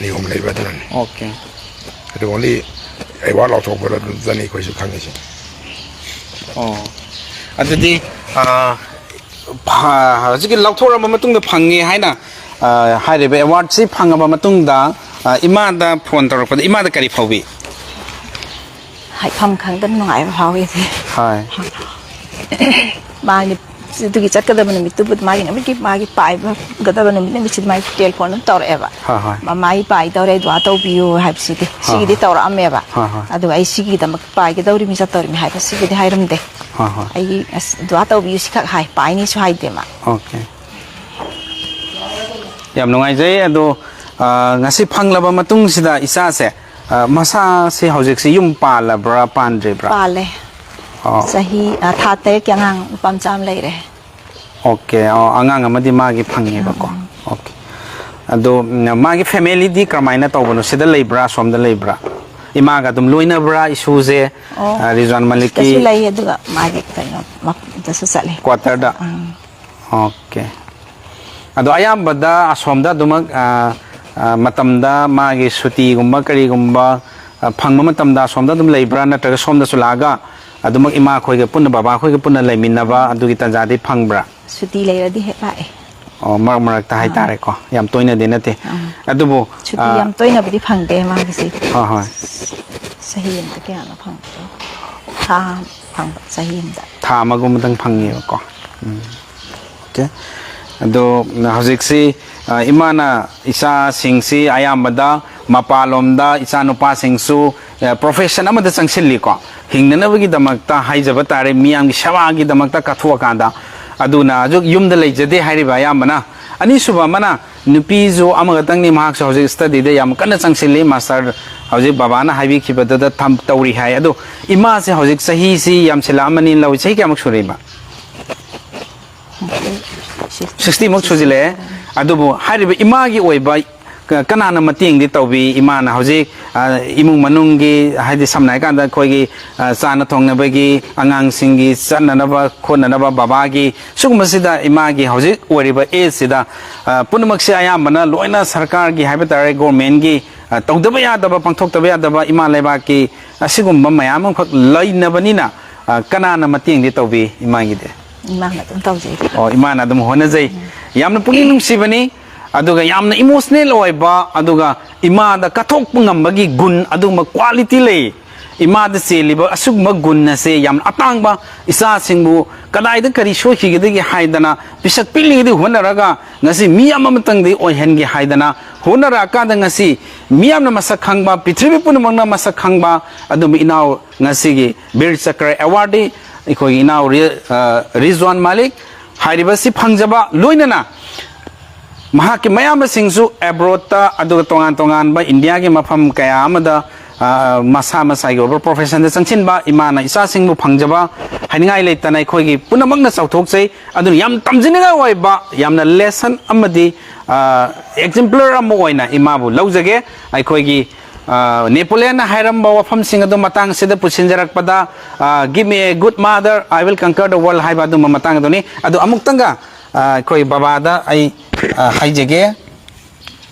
ꯅꯤꯌꯣꯝ ꯂꯩꯕ ꯑꯗꯨꯅꯅꯤ꯫ ꯑꯣꯀꯦ꯫ ꯑꯗꯨ only award ꯂꯥꯎꯊꯣꯛꯄꯗ ꯑꯗꯨꯝ ꯆꯠꯅꯤ ꯑꯩꯈꯣꯏꯁꯨ ꯈꯪꯉꯤꯁꯦ꯫ ꯑꯣ꯫ ꯑꯗꯨꯗꯤ, ꯑꯥ, ꯐ-, ꯍꯧꯖꯤꯛꯀꯤ ꯂꯧꯊꯣꯛꯂꯕ ꯃꯇꯨꯡꯗ ꯐꯪꯉꯦ ꯍꯥꯏꯅ, ꯑꯥ, ꯍꯥꯏꯔꯤꯕ awardꯁꯤ ꯐꯪꯉꯕ ꯃꯇꯨꯡꯗ, ꯑꯥ, ꯏꯃꯥꯗ ꯐꯣꯟ ꯇꯧꯔꯛꯄꯗ ꯏꯃꯥꯗ ꯀꯔꯤ ꯐꯥꯎꯕꯤ? ꯍꯥꯏꯐꯝ ꯈꯪꯗꯅ ꯅꯨꯡꯉꯥꯏꯕ ꯐꯥꯎꯏ꯫ ꯍꯣꯏ꯫ ꯃꯥꯒꯤ ꯑꯗꯨꯒꯤ ꯆꯠꯀꯗꯕ ꯅꯨꯃꯤꯠꯇꯨꯕꯨ ꯃꯥꯒꯤ ꯅꯨꯃꯤꯠꯀꯤ ꯃꯥꯒꯤ ꯄꯥꯏꯒꯗꯕ ꯅꯨꯃꯤꯠ, ꯅꯨꯃꯤꯠꯁꯤꯗ ꯃꯥꯒꯤ ꯇꯦꯂꯤꯐꯣꯟ ꯑꯗꯨꯝ ꯇꯧꯔꯛꯑꯦꯕ꯫ ꯍꯣꯏ, ꯍꯣꯏ꯫ "ꯃꯃꯥꯒꯤ ꯄꯥꯏ ꯇꯧꯔꯦ, ꯗꯨꯋꯥ ꯇꯧꯕꯤꯌꯨ" ꯍꯥꯏꯕꯁꯤꯗꯤ, ꯍꯣꯏ, ꯁꯤꯒꯤꯗꯤ ꯍꯣꯏ꯫ ꯇꯧꯔꯛꯑꯝꯃꯦꯕ꯫ ꯍꯣꯏ, ꯍꯣꯏ꯫ ꯑꯗꯨꯒ ꯑꯩ ꯁꯤꯒꯤꯗꯃꯛ ꯄꯥꯏꯒꯗꯧꯔꯤꯃꯤ ꯆꯠꯇꯧꯔꯤꯃꯤ ꯍꯥꯏꯕ ꯁꯤꯒꯤꯗꯤ ꯍꯥꯏꯔꯝꯗꯦ꯫ ꯍꯣꯏ, ꯍꯣꯏ꯫ ꯑꯩꯒꯤ ꯑꯁ ꯗꯨꯋꯥ ꯇꯧꯕꯤꯌꯨ ꯁꯤꯈꯛ ꯍꯥꯏ, ꯄꯥꯏꯅꯤꯁꯨ ꯍꯥꯏꯗꯦ ꯃꯥ꯫ ꯑꯣꯀꯦ꯫ ꯌꯥꯝ ꯅꯨꯡꯉꯥꯏꯖꯩ꯫ ꯑꯗꯣ, ꯑ, ꯉꯁꯤ ꯐꯪꯂꯕ ꯃꯇꯨꯡꯁꯤꯗ ꯏꯆꯥꯁꯦ, ꯑ, ꯃꯁꯥꯁꯦ ꯍꯧꯖꯤꯛꯁꯤ ꯌꯨꯝ ꯄꯥꯜꯂꯕ꯭ꯔꯥ, ꯄꯥꯟꯗ꯭ꯔꯤꯕ꯭ꯔꯥ? ꯄꯥꯜꯂꯦ꯫ ꯑꯣ꯫ ꯆꯍꯤ, ꯑ, ꯊꯥ ꯇꯔꯦꯠꯀꯤ ꯑꯉꯥꯡ ꯅꯨꯄꯥ ꯃꯆꯥ ꯑꯃ ꯂꯩꯔꯦ꯫ ꯑꯣꯀꯦ꯫ ꯑꯣ, ꯑꯉꯥꯡ ꯑꯃꯗꯤ ꯃꯥꯒꯤ ꯐꯪꯉꯦꯕꯀꯣ꯫ ꯎꯝ, ꯎꯝ꯫ ꯑꯣꯀꯦ꯫ ꯑꯗꯣ, ꯎꯝ, ꯃꯥꯒꯤ ꯐꯦꯃꯤꯂꯤꯗꯤ ꯀꯔꯝꯍꯥꯏꯅ ꯇꯧꯕꯅꯣ? ꯁꯤꯗ ꯂꯩꯕ꯭ꯔꯥ, ꯑꯁꯣꯝꯗ ꯂꯩꯕ꯭ꯔꯥ? ꯏꯃꯥꯒ ꯑꯗꯨꯝ ꯂꯣꯏꯅꯕ꯭ꯔꯥ, ꯏꯁꯨꯁꯦ? ꯑꯣ꯫ ꯑ, ꯔꯤꯖꯋꯥꯟ ꯃꯂꯤꯛꯀꯤ ꯁꯤꯗꯁꯨ ꯂꯩ, ꯑꯗꯨꯒ ꯃꯥꯒꯤ ꯀꯩꯅꯣ, ꯃꯐꯝꯗꯁꯨ ꯆꯠꯂꯦ꯫ ꯀ꯭ꯋꯥꯇꯔꯗ? ꯎꯝ꯫ ꯑꯣꯀꯦ꯫ ꯑꯗꯣ ꯑꯌꯥꯝꯕꯗ ꯑꯁꯣꯝꯗ ꯑꯗꯨꯃꯛ, ꯑ, ꯑ, ꯃꯇꯝꯗ ꯃꯥꯒꯤ ꯁꯨꯇꯤꯒꯨꯝꯕ ꯀꯔꯤꯒꯨꯝꯕ, ꯑ, ꯐꯪꯕ ꯃꯇꯝꯗ ꯑꯁꯣꯝꯗ ꯑꯗꯨꯝ ꯂꯩꯕ꯭ꯔꯥ? ꯅꯠꯇ꯭ꯔꯒ ꯁꯣꯝꯗꯁꯨ ꯂꯥꯛꯑꯒ ꯑꯗꯨꯃꯛ ꯏꯃꯥꯈꯣꯏꯒ ꯄꯨꯟꯅ, ꯕꯕꯥꯈꯣꯏꯒ ꯄꯨꯟꯅ ꯂꯩꯃꯤꯟꯅꯕ ꯑꯗꯨꯒꯤ ꯇꯥꯟꯖꯥꯗꯤ ꯐꯪꯕ꯭ꯔꯥ? ꯁꯨꯇꯤ ꯂꯩꯔꯗꯤ ꯍꯦꯛ ꯂꯥꯛꯑꯦ꯫ ꯑꯣ, ꯃꯔꯛ ꯃꯔꯛꯇ ꯑꯥ꯫ ꯍꯥꯏꯇꯥꯔꯦꯀꯣ꯫ ꯌꯥꯝ ꯇꯣꯏꯅꯗꯤ ꯅꯠꯇꯦ꯫ ꯑꯥ꯫ ꯑꯗꯨꯕꯨ, ꯁꯨꯇꯤ ꯑꯥ, ꯌꯥꯝ ꯇꯣꯏꯅꯕꯨꯗꯤ ꯐꯪꯗꯦ ꯃꯥꯒꯤꯁꯦ꯫ ꯍꯣꯏ, ꯍꯣꯏ꯫ ꯆꯍꯤ ꯑꯃꯗ ꯀꯌꯥꯅꯣ ꯐꯪꯕꯗꯣ? ꯊꯥ ꯑꯃ ꯐꯪꯕ, ꯆꯍꯤ ꯑꯃꯗ꯫ ꯊꯥ ꯑꯃꯒꯨꯝꯕꯗꯪ ꯐꯪꯉꯦꯕꯀꯣ꯫ ꯎꯝ꯫ ꯑꯣꯀꯦ꯫ ꯑꯗꯣ, ꯍꯧꯖꯤꯛꯁꯤ, ꯑ, ꯏꯃꯥꯅ ꯏꯆꯥꯁꯤꯡꯁꯤ ꯑꯌꯥꯝꯕꯗ ꯃꯄꯥꯟꯂꯣꯝꯗ ꯏꯆꯥꯅꯨꯄꯥꯁꯤꯡꯁꯨ, ꯑ, profession ꯑꯃꯗ ꯆꯪꯁꯤꯜꯂꯤꯀꯣ꯫ ꯍꯤꯡꯅꯅꯕꯒꯤꯗꯃꯛꯇ ꯍꯥꯏꯖꯕ ꯇꯥꯔꯦ, ꯃꯤꯌꯥꯝꯒꯤ ꯁꯦꯕꯥꯒꯤꯗꯃꯛꯇ ꯀꯠꯊꯣꯛꯑꯀꯥꯟꯗ꯫ ꯑꯗꯨꯅ ꯍꯧꯖꯤꯛ ꯌꯨꯝꯗ ꯂꯩꯖꯗꯦ ꯍꯥꯏꯔꯤꯕ ꯑꯌꯥꯝꯕꯅ꯫ ꯑꯅꯤꯁꯨꯕ ꯑꯃꯅ ꯅꯨꯄꯤꯁꯨ ꯑꯃꯈꯛꯇꯪꯅꯤ, ꯃꯍꯥꯛꯁꯨ ꯍꯧꯖꯤꯛ studyꯗ ꯌꯥꯝ ꯀꯟꯅ ꯆꯪꯁꯤꯜꯂꯤ, master ꯍꯧꯖꯤꯛ ꯕꯕꯥꯅ ꯍꯥꯏꯕꯤꯈꯤꯕꯗꯨꯗ ꯊꯝ-, ꯇꯧꯔꯤ ꯍꯥꯏ꯫ ꯑꯗꯣ ꯏꯃꯥꯁꯦ ꯍꯧꯖꯤꯛ ꯆꯍꯤꯁꯤ ꯌꯥꯝꯁꯤꯜꯂꯛꯑꯃꯅꯤ, ꯂꯧꯏ꯫ ꯆꯍꯤ ꯀꯌꯥꯃꯨꯛ ꯁꯨꯔꯦ ꯏꯃꯥ? ꯁꯤꯛꯁꯇꯤꯃꯨꯛ ꯁꯨꯖꯤꯜꯂꯛꯑꯦ꯫ ꯑꯗꯨꯕꯨ ꯍꯥꯏꯔꯤꯕ ꯏꯃꯥꯒꯤ ꯑꯣꯏꯕ ꯀ-, ꯀꯅꯥꯅ ꯃꯇꯦꯡꯗꯤ ꯇꯧꯕꯤ? ꯏꯃꯥꯅ ꯍꯧꯖꯤꯛ, ꯑ, ꯏꯃꯨꯡ ꯃꯅꯨꯡꯒꯤ, ꯍꯥꯏꯗꯤ ꯁꯝꯅ ꯍꯥꯏꯀꯥꯟꯗ ꯑꯩꯈꯣꯏꯒꯤ, ꯑ, ꯆꯥꯅ ꯊꯣꯡꯅꯕꯒꯤ, ꯑꯉꯥꯡꯁꯤꯡꯒꯤ ꯆꯠꯅꯅꯕ ꯈꯣꯠꯅꯅꯕ, ꯕꯕꯥꯒꯤ, ꯁꯤꯒꯨꯝꯕꯁꯤꯗ ꯏꯃꯥꯒꯤ ꯍꯧꯖꯤꯛ ꯑꯣꯏꯔꯤꯕ ꯑꯦꯖꯁꯤꯗ, ꯑ, ꯄꯨꯝꯅꯃꯛꯁꯦ ꯑꯌꯥꯝꯕꯅ ꯂꯣꯏꯅ ꯁꯔꯀꯥꯔꯒꯤ ꯍꯥꯏꯕ ꯇꯥꯔꯦ, ꯒꯣꯔꯃꯦꯟꯒꯤ, ꯑ, ꯇꯧꯗꯕ ꯌꯥꯗꯕ, ꯄꯥꯡꯊꯣꯛꯇꯕ ꯌꯥꯗꯕ ꯏꯃꯥ ꯂꯩꯕꯥꯛꯀꯤ ꯑꯁꯤꯒꯨꯝꯕ ꯃꯌꯥꯝ ꯑꯃꯈꯛ ꯂꯩꯅꯕꯅꯤꯅ, ꯑ, ꯀꯅꯥꯅ ꯃꯇꯦꯡꯗꯤ ꯇꯧꯕꯤ ꯏꯃꯥꯒꯤꯗꯤ? ꯏꯃꯥꯅ ꯑꯗꯨꯝ ꯇꯧꯖꯩ꯫ ꯑꯣ, ꯏꯃꯥꯅ ꯑꯗꯨꯝ ꯍꯣꯠꯅꯖꯩ꯫ ꯌꯥꯝꯅ ꯄꯨꯛꯅꯤꯡ ꯅꯨꯡꯁꯤꯕꯅꯤ, ꯑꯗꯨꯒ ꯌꯥꯝꯅ ꯏꯃꯣꯁꯅꯦꯜ ꯑꯣꯏꯕ, ꯑꯗꯨꯒ ꯏꯃꯥꯗ ꯀꯠꯊꯣꯛꯄ ꯉꯝꯕꯒꯤ ꯒꯨꯟ ꯑꯗꯨꯒꯨꯝꯕ ꯀ꯭ꯋꯥꯂꯤꯇꯤ ꯂꯩ꯫ ꯏꯃꯥꯗ ꯆꯦꯜꯂꯤꯕ ꯑꯁꯤꯒꯨꯝꯕ ꯒꯨꯟ ꯑꯁꯦ ꯌꯥꯝꯅ ꯑꯇꯥꯡꯕ, ꯏꯆꯥꯁꯤꯡꯕꯨ ꯀꯗꯥꯏꯗ ꯀꯔꯤ ꯁꯣꯏꯈꯤꯒꯗꯒꯦ ꯍꯥꯏꯗꯅ, ꯄꯤꯁꯛ ꯄꯤꯛꯂꯤꯉꯩꯗꯒꯤ ꯍꯣꯠꯅꯔꯒ ꯉꯁꯤ ꯃꯤ ꯑꯃꯃꯇꯪꯗꯤ ꯑꯣꯏꯍꯟꯒꯦ ꯍꯥꯏꯗꯅ ꯍꯣꯠꯅꯔꯛꯑꯀꯥꯟꯗ ꯉꯁꯤ ꯃꯤꯌꯥꯝꯅ ꯃꯁꯛ ꯈꯪꯕ, ꯄ꯭ꯔꯤꯊꯤꯕꯤ ꯄꯨꯝꯅꯃꯛꯅ ꯃꯁꯛ ꯈꯪꯕ ꯑꯗꯨꯝꯕ ꯏꯅꯥꯎ ꯉꯁꯤꯒꯤ ꯕꯤꯔ ꯆꯀ꯭ꯔ ꯑꯦꯋꯥꯔꯗꯤ ꯑꯩꯈꯣꯏꯒꯤ ꯏꯅꯥꯎ ꯔꯤ-, ꯑ, ꯔꯤꯖꯋꯥꯟ ꯃꯥꯂꯤꯛ ꯍꯥꯏꯔꯤꯕꯁꯤ ꯐꯪꯖꯕ, ꯂꯣꯏꯅꯅ ꯃꯍꯥꯛꯀꯤ ꯃꯌꯥꯝꯕꯁꯤꯡꯁꯨ ꯑꯦꯕ꯭ꯔꯣꯗꯇ ꯑꯗꯨꯒ ꯇꯣꯉꯥꯟ ꯇꯣꯉꯥꯟꯕ ꯏꯟꯗꯤꯌꯥꯒꯤ ꯃꯐꯝ ꯀꯌꯥ ꯑꯃꯗ, ꯑ, ꯃꯁꯥ ꯃꯁꯥꯒꯤ ꯑꯣꯏꯕ ꯄ꯭ꯔꯣꯐꯦꯁꯟꯗ ꯆꯪꯁꯤꯟꯕ, ꯏꯃꯥꯅ ꯏꯆꯥꯁꯤꯡꯕꯨ ꯐꯪꯖꯕ ꯍꯥꯏꯅꯤꯡꯉꯥꯏ ꯂꯩꯇꯅ ꯑꯩꯈꯣꯏꯒꯤ ꯄꯨꯝꯅꯃꯛꯅ ꯆꯥꯎꯊꯣꯛꯆꯩ꯫ ꯑꯗꯨꯅ ꯌꯥꯝ ꯇꯝꯖꯅꯤꯡꯉꯥꯏ ꯑꯣꯏꯕ, ꯌꯥꯝꯅ ꯂꯦꯁꯟ ꯑꯃꯗꯤ, ꯑ, ꯑꯦꯛꯖꯦꯝꯄ꯭ꯂꯔ ꯑꯃ ꯑꯣꯏꯅ ꯏꯃꯥꯕꯨ ꯂꯧꯖꯒꯦ꯫ ꯑꯩꯈꯣꯏꯒꯤ, ꯑ, ꯅꯦꯄꯣꯂꯤꯌꯟꯅ ꯍꯥꯏꯔꯝꯕ ꯋꯥꯐꯝꯁꯤꯡ ꯑꯗꯨ ꯃꯇꯥꯡꯁꯤꯗ ꯄꯨꯁꯤꯟꯖꯔꯛꯄꯗ, ꯑ, "Give me a good mother, I will conquer the world" ꯍꯥꯏꯕ ꯑꯗꯨꯝꯕ ꯃꯇꯥꯡ ꯑꯗꯨꯅꯤ꯫ ꯑꯗꯨ ꯑꯃꯨꯛꯇꯪꯒ, ꯑ, ꯑꯩꯈꯣꯏ ꯕꯕꯥꯗ ꯑꯩ, ꯑ, ꯍꯥꯏꯖꯒꯦ꯫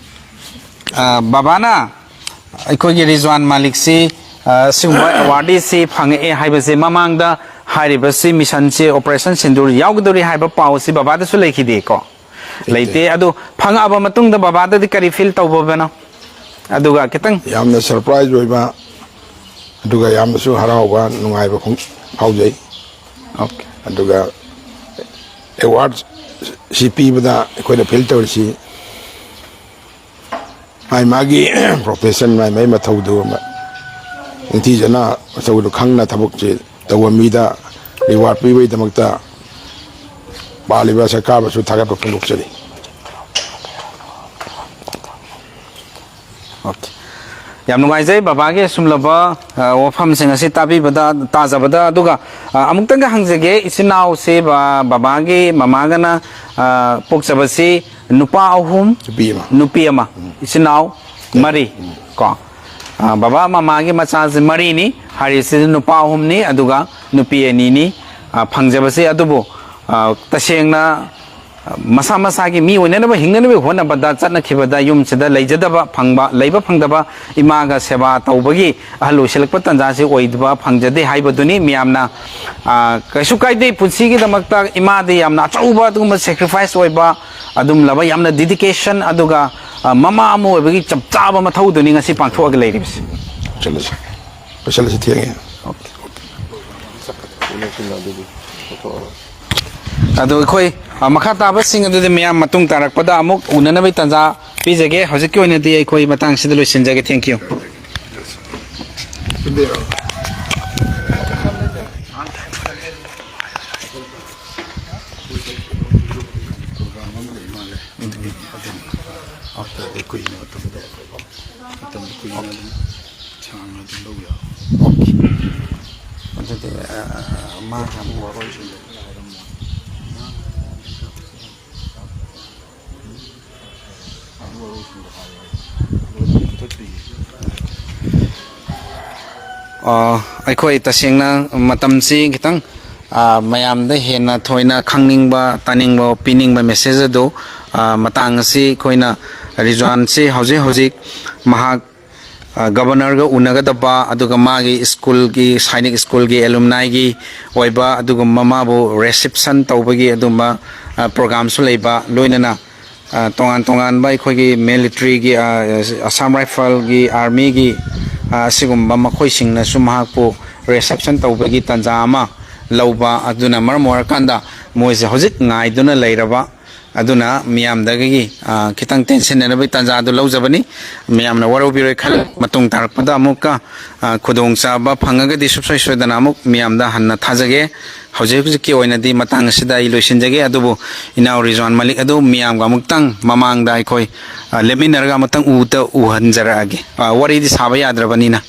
ꯑ, ꯕꯕꯥꯅ ꯑꯩꯈꯣꯏꯒꯤ ꯔꯤꯖꯋꯥꯟ ꯃꯥꯂꯤꯛꯁꯤ, ꯑ, ꯁꯤꯒꯨꯝꯕ ꯑꯦꯋꯥꯔꯗꯤꯁꯤ ꯐꯪꯉꯛꯑꯦ ꯍꯥꯏꯕꯁꯤ ꯃꯃꯥꯡꯗ ꯍꯥꯏꯔꯤꯕꯁꯤ ꯃꯤꯁꯟꯁꯤ ꯑꯣꯄꯔꯦꯁꯟ ꯁꯤꯟꯗꯨꯔ ꯌꯥꯎꯒꯗꯧꯔꯤ ꯍꯥꯏꯕ ꯄꯥꯎꯁꯤ ꯕꯕꯥꯗꯁꯨ ꯂꯩꯈꯤꯗꯦꯀꯣ? ꯂꯩꯇꯦ꯫ ꯂꯩꯇꯦ꯫ ꯑꯗꯨ ꯐꯪꯉꯛꯑꯕ ꯃꯇꯨꯡꯗ ꯕꯕꯥꯗꯗꯤ ꯀꯔꯤ ꯐꯤꯜ ꯇꯧꯕꯕꯅꯣ? ꯑꯗꯨꯒ ꯈꯤꯇꯪ ꯌꯥꯝꯅ ꯁꯔꯄ꯭ꯔꯥꯏꯖ ꯑꯣꯏꯕ, ꯑꯗꯨꯒ ꯌꯥꯝꯅꯁꯨ ꯍꯔꯥꯎꯕ, ꯅꯨꯡꯉꯥꯏꯕ ꯐꯣꯡ-, ꯐꯥꯎꯖꯩ꯫ ꯑꯣꯀꯦ꯫ ꯑꯗꯨꯒ ꯑꯦꯋꯥꯔꯗ ꯁꯤ ꯄꯤꯕꯗ ꯑꯩꯈꯣꯏꯅ ꯐꯤꯜ ꯇꯧꯔꯤꯁꯤ ꯃꯥꯏ ꯃꯥꯒꯤ ꯄ꯭ꯔꯣꯐꯦꯁꯟ, ꯃꯥꯏ ꯃꯥꯏ ꯃꯊꯧꯗꯨ ꯑꯃ ꯅꯤꯡꯊꯤꯖꯅ ꯃꯊꯧꯗꯨ ꯈꯪꯅ ꯊꯕꯛꯁꯤ ꯇꯧꯕ ꯃꯤꯗ ꯔꯤꯋꯥꯔꯗ ꯄꯤꯕꯒꯤꯗꯃꯛꯇ ꯄꯥꯜꯂꯤꯕ ꯁꯔꯀꯥꯔꯕꯨꯁꯨ ꯊꯥꯒꯠꯄ ꯐꯣꯡꯗꯣꯛꯆꯔꯤ꯫ ꯑꯣꯀꯦ꯫ ꯌꯥꯝ ꯅꯨꯡꯉꯥꯏꯖꯩ ꯕꯕꯥꯒꯤ ꯑꯁꯨꯝꯂꯕ, ꯑ, ꯋꯥꯐꯝꯁꯤꯡ ꯑꯁꯤ ꯇꯥꯕꯤꯕꯗ, ꯇꯥꯖꯕꯗ꯫ ꯑꯗꯨꯒ, ꯑ, ꯑꯃꯨꯛꯇꯪꯒ ꯍꯪꯖꯒꯦ, ꯏꯆꯤꯟ ꯏꯅꯥꯎꯁꯤ ꯕ-, ꯕꯕꯥꯒꯤ ꯃꯃꯥꯒꯅ, ꯑ, ꯄꯣꯛꯆꯕꯁꯤ ꯅꯨꯄꯥ ꯑꯍꯨꯝ, ꯅꯨꯄꯤ ꯑꯃ꯫ ꯅꯨꯄꯤ ꯑꯃ, ꯎꯝ꯫ ꯏꯆꯤꯟ ꯏꯅꯥꯎ ꯎꯝ꯫ ꯃꯔꯤ꯫ ꯎꯝ꯫ ꯀꯣ꯫ ꯑ, ꯕꯕꯥ ꯃꯃꯥꯒꯤ ꯃꯆꯥꯁꯤ ꯃꯔꯤꯅꯤ, ꯍꯥꯏꯔꯤꯁꯤ ꯅꯨꯄꯥ ꯑꯍꯨꯝꯅꯤ, ꯑꯗꯨꯒ ꯅꯨꯄꯤ ꯑꯅꯤꯅꯤ, ꯑ, ꯐꯪꯖꯕꯁꯦ꯫ ꯑꯗꯨꯕꯨ, ꯑ, ꯇꯁꯦꯡꯅ ꯃꯁꯥ ꯃꯁꯥꯒꯤ ꯃꯤ ꯑꯣꯏꯅꯅꯕ, ꯍꯤꯡꯅꯅꯕ ꯍꯣꯠꯅꯕꯗ ꯆꯠꯅꯈꯤꯕꯗ ꯌꯨꯝꯁꯤꯗ ꯂꯩꯖꯗꯕ ꯐꯪꯕ, ꯂꯩꯕ ꯐꯪꯗꯕ, ꯏꯃꯥꯒ ꯁꯦꯕꯥ ꯇꯧꯕꯒꯤ ꯑꯍꯜ ꯑꯣꯏꯁꯤꯜꯂꯛꯄ ꯇꯥꯟꯖꯥꯁꯤ ꯑꯣꯏꯗꯕ ꯐꯪꯖꯗꯦ ꯍꯥꯏꯕꯗꯨꯅꯤ꯫ ꯃꯌꯥꯝꯅ, ꯑ, ꯀꯩꯁꯨ ꯀꯥꯏꯗꯦ, ꯄꯨꯟꯁꯤꯒꯤꯗꯃꯛꯇ ꯏꯃꯥꯗꯤ ꯌꯥꯝꯅ ꯑꯆꯧꯕ ꯑꯗꯨꯒꯨꯝꯕ sacrifice ꯑꯣꯏꯕ, ꯑꯗꯨꯝꯂꯕ ꯌꯥꯝꯅ dedication, ꯑꯗꯨꯒ, ꯑ, ꯃꯃꯥ ꯑꯃ ꯑꯣꯏꯕꯒꯤ ꯆꯞ ꯆꯥꯕ ꯃꯊꯧꯗꯨꯅꯤ ꯉꯁꯤ ꯄꯥꯡꯊꯣꯛꯑꯒ ꯂꯩꯔꯤꯕꯁꯤ꯫ ꯆꯠꯂꯁꯤ꯫ ꯂꯣꯏꯁꯤꯜꯂꯁꯤ, ꯊꯦꯡꯉꯦ꯫ ꯑꯗꯣ ꯑꯩꯈꯣꯏ, ꯑ, ꯃꯈꯥ ꯇꯥꯕꯁꯤꯡ ꯑꯗꯨꯗꯤ ꯃꯌꯥꯝ ꯃꯇꯨꯡ ꯇꯥꯔꯛꯄꯗ ꯑꯃꯨꯛ ꯎꯅꯅꯕꯒꯤ ꯇꯥꯟꯖꯥ ꯄꯤꯖꯒꯦ꯫ ꯍꯧꯖꯤꯛꯀꯤ ꯑꯣꯏꯅꯗꯤ ꯑꯩꯈꯣꯏ ꯃꯇꯥꯡꯁꯤꯗ ꯂꯣꯏꯁꯤꯟꯖꯒꯦ꯫ Thank you꯫ ꯁꯥꯡꯅ ꯑꯗꯨꯝ ꯂꯧ ꯌꯥꯕ꯫ ꯑꯣꯀꯦ꯫ ꯑꯗꯨꯗꯤ, ꯑ, ꯑ, ꯃꯥ ꯌꯥꯝ ꯋꯥꯔꯣꯏꯁꯤꯅꯦ꯫ ꯑ, ꯑꯩꯈꯣꯏ ꯇꯁꯦꯡꯅ ꯃꯇꯝꯁꯤ ꯈꯤꯇꯪ, ꯑ, ꯃꯌꯥꯝꯗ ꯍꯦꯟꯅ ꯊꯣꯏꯅ ꯈꯪꯅꯤꯡꯕ, ꯇꯥꯅꯤꯡꯕ, ꯄꯤꯅꯤꯡꯕ message ꯑꯗꯨ, ꯑ, ꯃꯇꯥꯡ ꯑꯁꯤ ꯑꯩꯈꯣꯏꯅ ꯔꯤꯖꯋꯥꯟꯁꯤ ꯍꯧꯖꯤꯛ ꯍꯧꯖꯤꯛ ꯃꯍꯥꯛ ꯑ, governorꯒ ꯎꯅꯒꯗꯕ, ꯑꯗꯨꯒ ꯃꯥꯒꯤ ꯁ꯭ꯀꯨꯜꯒꯤ, ꯁꯥꯏꯅꯤꯛ ꯁ꯭ꯀꯨꯜꯒꯤ alumniꯒꯤ ꯑꯣꯏꯕ ꯑꯗꯨꯒꯨꯝꯕ ꯃꯥꯕꯨ reception ꯇꯧꯕꯒꯤ ꯑꯗꯨꯝꯕ, ꯑ, programꯁꯨ ꯂꯩꯕ, ꯂꯣꯏꯅꯅ, ꯑ, ꯇꯣꯉꯥꯟ ꯇꯣꯉꯥꯟꯕ ꯑꯩꯈꯣꯏꯒꯤ militaryꯒꯤ, ꯑ, Assam Rifleꯒꯤ, armyꯒꯤ, ꯑ, ꯑꯁꯤꯒꯨꯝꯕ ꯃꯈꯣꯏꯁꯤꯡꯅꯁꯨ ꯃꯍꯥꯛꯄꯨ reception ꯇꯧꯕꯒꯤ ꯇꯥꯟꯖꯥ ꯑꯃ ꯂꯧꯕ꯫ ꯑꯗꯨꯅ ꯃꯔꯝ ꯑꯣꯏꯔꯀꯥꯟꯗ ꯃꯣꯏꯁꯦ ꯍꯧꯖꯤꯛ ꯉꯥꯏꯗꯨꯅ ꯂꯩꯔꯕ ꯑꯗꯨꯅ ꯃꯤꯌꯥꯝꯗꯒꯤ, ꯑ, ꯈꯤꯇꯪ ꯇꯦꯟꯁꯤꯟꯅꯅꯕꯒꯤ ꯇꯥꯟꯖꯥꯗꯨ ꯂꯧꯖꯕꯅꯤ꯫ ꯃꯤꯌꯥꯝꯅ ꯋꯥꯔꯧꯕꯤꯔꯣꯏ ꯈꯜꯂꯤ꯫ ꯃꯇꯨꯡ ꯇꯥꯔꯛꯄꯗ ꯑꯃꯨꯛꯀ, ꯑ, ꯈꯨꯗꯣꯡꯆꯥꯕ ꯐꯪꯉꯒꯗꯤ ꯁꯨꯡꯁꯣꯏ ꯁꯣꯏꯗꯅ ꯑꯃꯨꯛ ꯃꯤꯌꯥꯝꯗ ꯍꯟꯅ ꯊꯥꯖꯒꯦ꯫ ꯍꯧꯖꯤꯛ ꯍꯧꯖꯤꯛꯀꯤ ꯑꯣꯏꯅꯗꯤ ꯃꯇꯥꯡ ꯑꯁꯤꯗ ꯑꯩ ꯂꯣꯏꯁꯤꯟꯖꯒꯦ꯫ ꯑꯗꯨꯕꯨ ꯏꯅꯥꯎ ꯔꯤꯖꯋꯥꯟ ꯃꯂꯤꯛ ꯑꯗꯨ ꯃꯤꯌꯥꯝꯒ ꯑꯃꯨꯛꯇꯪ ꯃꯃꯥꯡꯗ ꯑꯩꯈꯣꯏ, ꯑ, ꯂꯦꯞꯃꯤꯟꯅꯔꯒ ꯑꯃꯨꯛꯇꯪ ꯎꯗ ꯎꯍꯟꯖꯔꯛꯑꯒꯦ꯫ ꯑ, ꯋꯥꯔꯤꯗꯤ ꯁꯥꯕ ꯌꯥꯗ꯭ꯔꯕꯅꯤꯅ꯫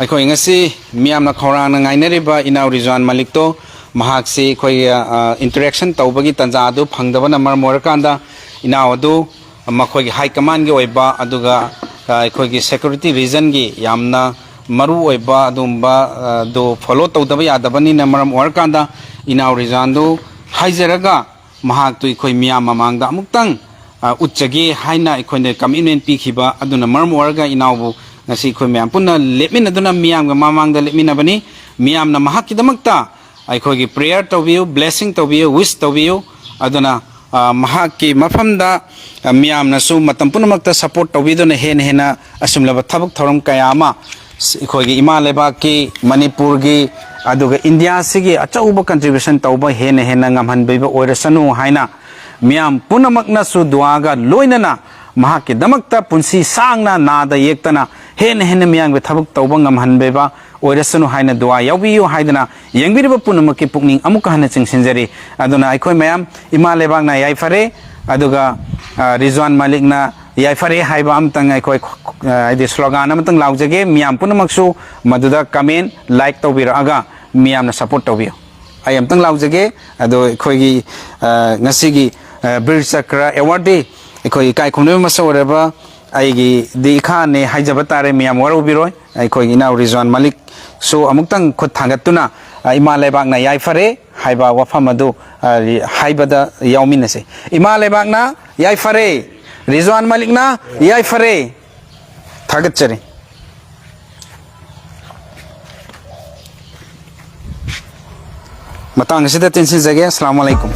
ꯑꯩꯈꯣꯏ ꯉꯁꯤ ꯃꯤꯌꯥꯝꯅ ꯈꯧꯔꯥꯡꯅ ꯉꯥꯏꯅꯔꯤꯕ ꯏꯅꯥꯎ ꯔꯤꯖꯋꯥꯟ ꯃꯂꯤꯛꯇꯣ, ꯃꯍꯥꯛꯁꯤ ꯑꯩꯈꯣꯏꯒꯤ, ꯑ, interaction ꯇꯧꯕꯒꯤ ꯇꯥꯟꯖꯥ ꯑꯗꯨ ꯐꯪꯗꯕꯅ ꯃꯔꯝ ꯑꯣꯏꯔꯀꯥꯟꯗ, ꯏꯅꯥꯎ ꯑꯗꯨ ꯃꯈꯣꯏꯒꯤ high command ꯒꯤ ꯑꯣꯏꯕ, ꯑꯗꯨꯒ, ꯑ, ꯑꯩꯈꯣꯏꯒꯤ security reason ꯒꯤ ꯌꯥꯝꯅ ꯃꯔꯨ ꯑꯣꯏꯕ ꯑꯗꯨꯒꯨꯝꯕ, ꯑ, ꯗꯨ follow ꯇꯧꯗꯕ ꯌꯥꯗꯕꯅꯤꯅ ꯃꯔꯝ ꯑꯣꯏꯔꯀꯥꯟꯗ, ꯏꯅꯥꯎ ꯔꯤꯖꯋꯥꯟꯗꯨ ꯍꯥꯏꯖꯔꯒ, ꯃꯍꯥꯛꯇꯨ ꯑꯩꯈꯣꯏ ꯃꯤꯌꯥꯝ ꯃꯃꯥꯡꯗ ꯑꯃꯨꯛꯇꯪ, ꯑ, ꯎꯠꯆꯒꯦ ꯍꯥꯏꯅ ꯑꯩꯈꯣꯏꯅ commitment ꯄꯤꯈꯤꯕ ꯑꯗꯨꯅ ꯃꯔꯝ ꯑꯣꯏꯔꯒ ꯏꯅꯥꯎꯕꯨ ꯉꯁꯤ ꯑꯩꯈꯣꯏ ꯃꯌꯥꯝ ꯄꯨꯟꯅ ꯂꯦꯞꯃꯤꯟꯅꯗꯨꯅ ꯃꯤꯌꯥꯝꯒ ꯃꯃꯥꯡꯗ ꯂꯦꯞꯃꯤꯟꯅꯕꯅꯤ꯫ ꯃꯤꯌꯥꯝꯅ ꯃꯍꯥꯛꯀꯤꯗꯃꯛꯇ ꯑꯩꯈꯣꯏꯒꯤ prayer ꯇꯧꯕꯤꯌꯨ, blessing ꯇꯧꯕꯤꯌꯨ, wish ꯇꯧꯕꯤꯌꯨ꯫ ꯑꯗꯨꯅ, ꯑ, ꯃꯍꯥꯛꯀꯤ ꯃꯐꯝꯗ, ꯑ, ꯃꯤꯌꯥꯝꯅꯁꯨ ꯃꯇꯝ ꯄꯨꯝꯅꯃꯛꯇ support ꯇꯧꯕꯤꯗꯨꯅ ꯍꯦꯟꯅ ꯍꯦꯟꯅ ꯑꯁꯨꯝꯂꯕ ꯊꯕꯛ ꯊꯧꯔꯝ ꯀꯌꯥ ꯑꯃ ꯑꯩꯈꯣꯏꯒꯤ ꯏꯃꯥ ꯂꯩꯕꯥꯛꯀꯤ, ꯃꯅꯤꯄꯨꯔꯒꯤ, ꯑꯗꯨꯒ ꯏꯟꯗꯤꯌꯥꯁꯤꯒꯤ ꯑꯆꯧꯕ contribution ꯇꯧꯕ ꯍꯦꯟꯅ ꯍꯦꯟꯅ ꯉꯝꯍꯟꯕꯤꯕ ꯑꯣꯏꯔꯁꯅꯨ ꯍꯥꯏꯅ ꯃꯤꯌꯥꯝ ꯄꯨꯝꯅꯃꯛꯅꯁꯨ ꯗꯨꯋꯥꯒ ꯂꯣꯏꯅꯅ ꯃꯍꯥꯛꯀꯤꯗꯃꯛꯇ ꯄꯨꯟꯁꯤ ꯁꯥꯡꯅ ꯅꯥꯗ ꯌꯦꯛꯇꯅ ꯍꯦꯟꯅ ꯍꯦꯟꯅ ꯃꯤꯌꯥꯝꯒꯤ ꯊꯕꯛ ꯇꯧꯕ ꯉꯝꯍꯟꯕꯤꯕ ꯑꯣꯏꯔꯁꯅꯨ ꯍꯥꯏꯅ ꯗꯨꯋꯥ ꯌꯥꯎꯕꯤꯌꯨ ꯍꯥꯏꯗꯅ ꯌꯦꯡꯕꯤꯔꯤꯕ ꯄꯨꯝꯅꯃꯛꯀꯤ ꯄꯨꯛꯅꯤꯡ ꯑꯃꯨꯛꯀ ꯍꯟꯅ ꯆꯤꯡꯁꯤꯟꯖꯔꯤ꯫ ꯑꯗꯨꯅ ꯑꯩꯈꯣꯏ ꯃꯌꯥꯝ ꯏꯃꯥ ꯂꯩꯕꯥꯛꯅ ꯌꯥꯏꯐꯔꯦ, ꯑꯗꯨꯒ, ꯑ, ꯔꯤꯖꯋꯥꯟ ꯃꯥꯂꯤꯛꯅ ꯌꯥꯏꯐꯔꯦ ꯍꯥꯏꯕ ꯑꯝꯇꯪ ꯑꯩꯈꯣꯏ, ꯑ, ꯍꯥꯏꯗꯤ slogan ꯑꯃꯇꯪ ꯂꯥꯎꯖꯒꯦ꯫ ꯃꯤꯌꯥꯝ ꯄꯨꯝꯅꯃꯛꯁꯨ ꯃꯗꯨꯗ comment, like ꯇꯧꯕꯤꯔꯛꯑꯒ ꯃꯤꯌꯥꯝꯅ support ꯇꯧꯕꯤꯌꯨ꯫ ꯑꯩ ꯑꯝꯇꯪ ꯂꯥꯎꯖꯒꯦ꯫ ꯑꯗꯣ ꯑꯩꯈꯣꯏꯒꯤ, ꯑ, ꯉꯁꯤꯒꯤ, ꯑ, ꯕꯤꯔ ꯆꯀ꯭ꯔ awardee ꯑꯩꯈꯣꯏ ꯏꯀꯥꯏ ꯈꯨꯝꯅꯕ ꯃꯁꯛ ꯑꯣꯏꯔꯕ ꯑꯩꯒꯤꯗꯤ ꯏꯈꯥꯅꯦ ꯍꯥꯏꯖꯕ ꯇꯥꯔꯦ, ꯃꯤꯌꯥꯝ ꯋꯥꯔꯧꯕꯤꯔꯣꯏ꯫ ꯑꯩꯈꯣꯏꯒꯤ ꯏꯅꯥꯎ ꯔꯤꯖꯋꯥꯟ ꯃꯥꯂꯤꯛꯁꯨ ꯑꯃꯨꯛꯇꯪ ꯈꯨꯠ ꯊꯥꯡꯒꯠꯇꯨꯅ, ꯑ, "ꯏꯃꯥ ꯂꯩꯕꯥꯛꯅ ꯌꯥꯏꯐꯔꯦ" ꯍꯥꯏꯕ ꯋꯥꯐꯝ ꯑꯗꯨ, ꯑ, ꯔꯤ-, ꯍꯥꯏꯕꯗ ꯌꯥꯎꯃꯤꯟꯅꯁꯤ꯫ ꯏꯃꯥ ꯂꯩꯕꯥꯛꯅ ꯌꯥꯏꯐꯔꯦ, ꯔꯤꯖꯋꯥꯟ ꯃꯥꯂꯤꯛꯅ ꯌꯥꯏꯐꯔꯦ꯫ ꯊꯥꯒꯠꯆꯔꯤ꯫ ꯃꯇꯥꯡ ꯑꯁꯤꯗ ꯇꯦꯟꯁꯤꯟꯖꯒꯦ꯫ ꯑꯁꯂꯥꯃꯨ ꯑꯂꯥꯏꯀꯨꯝ꯫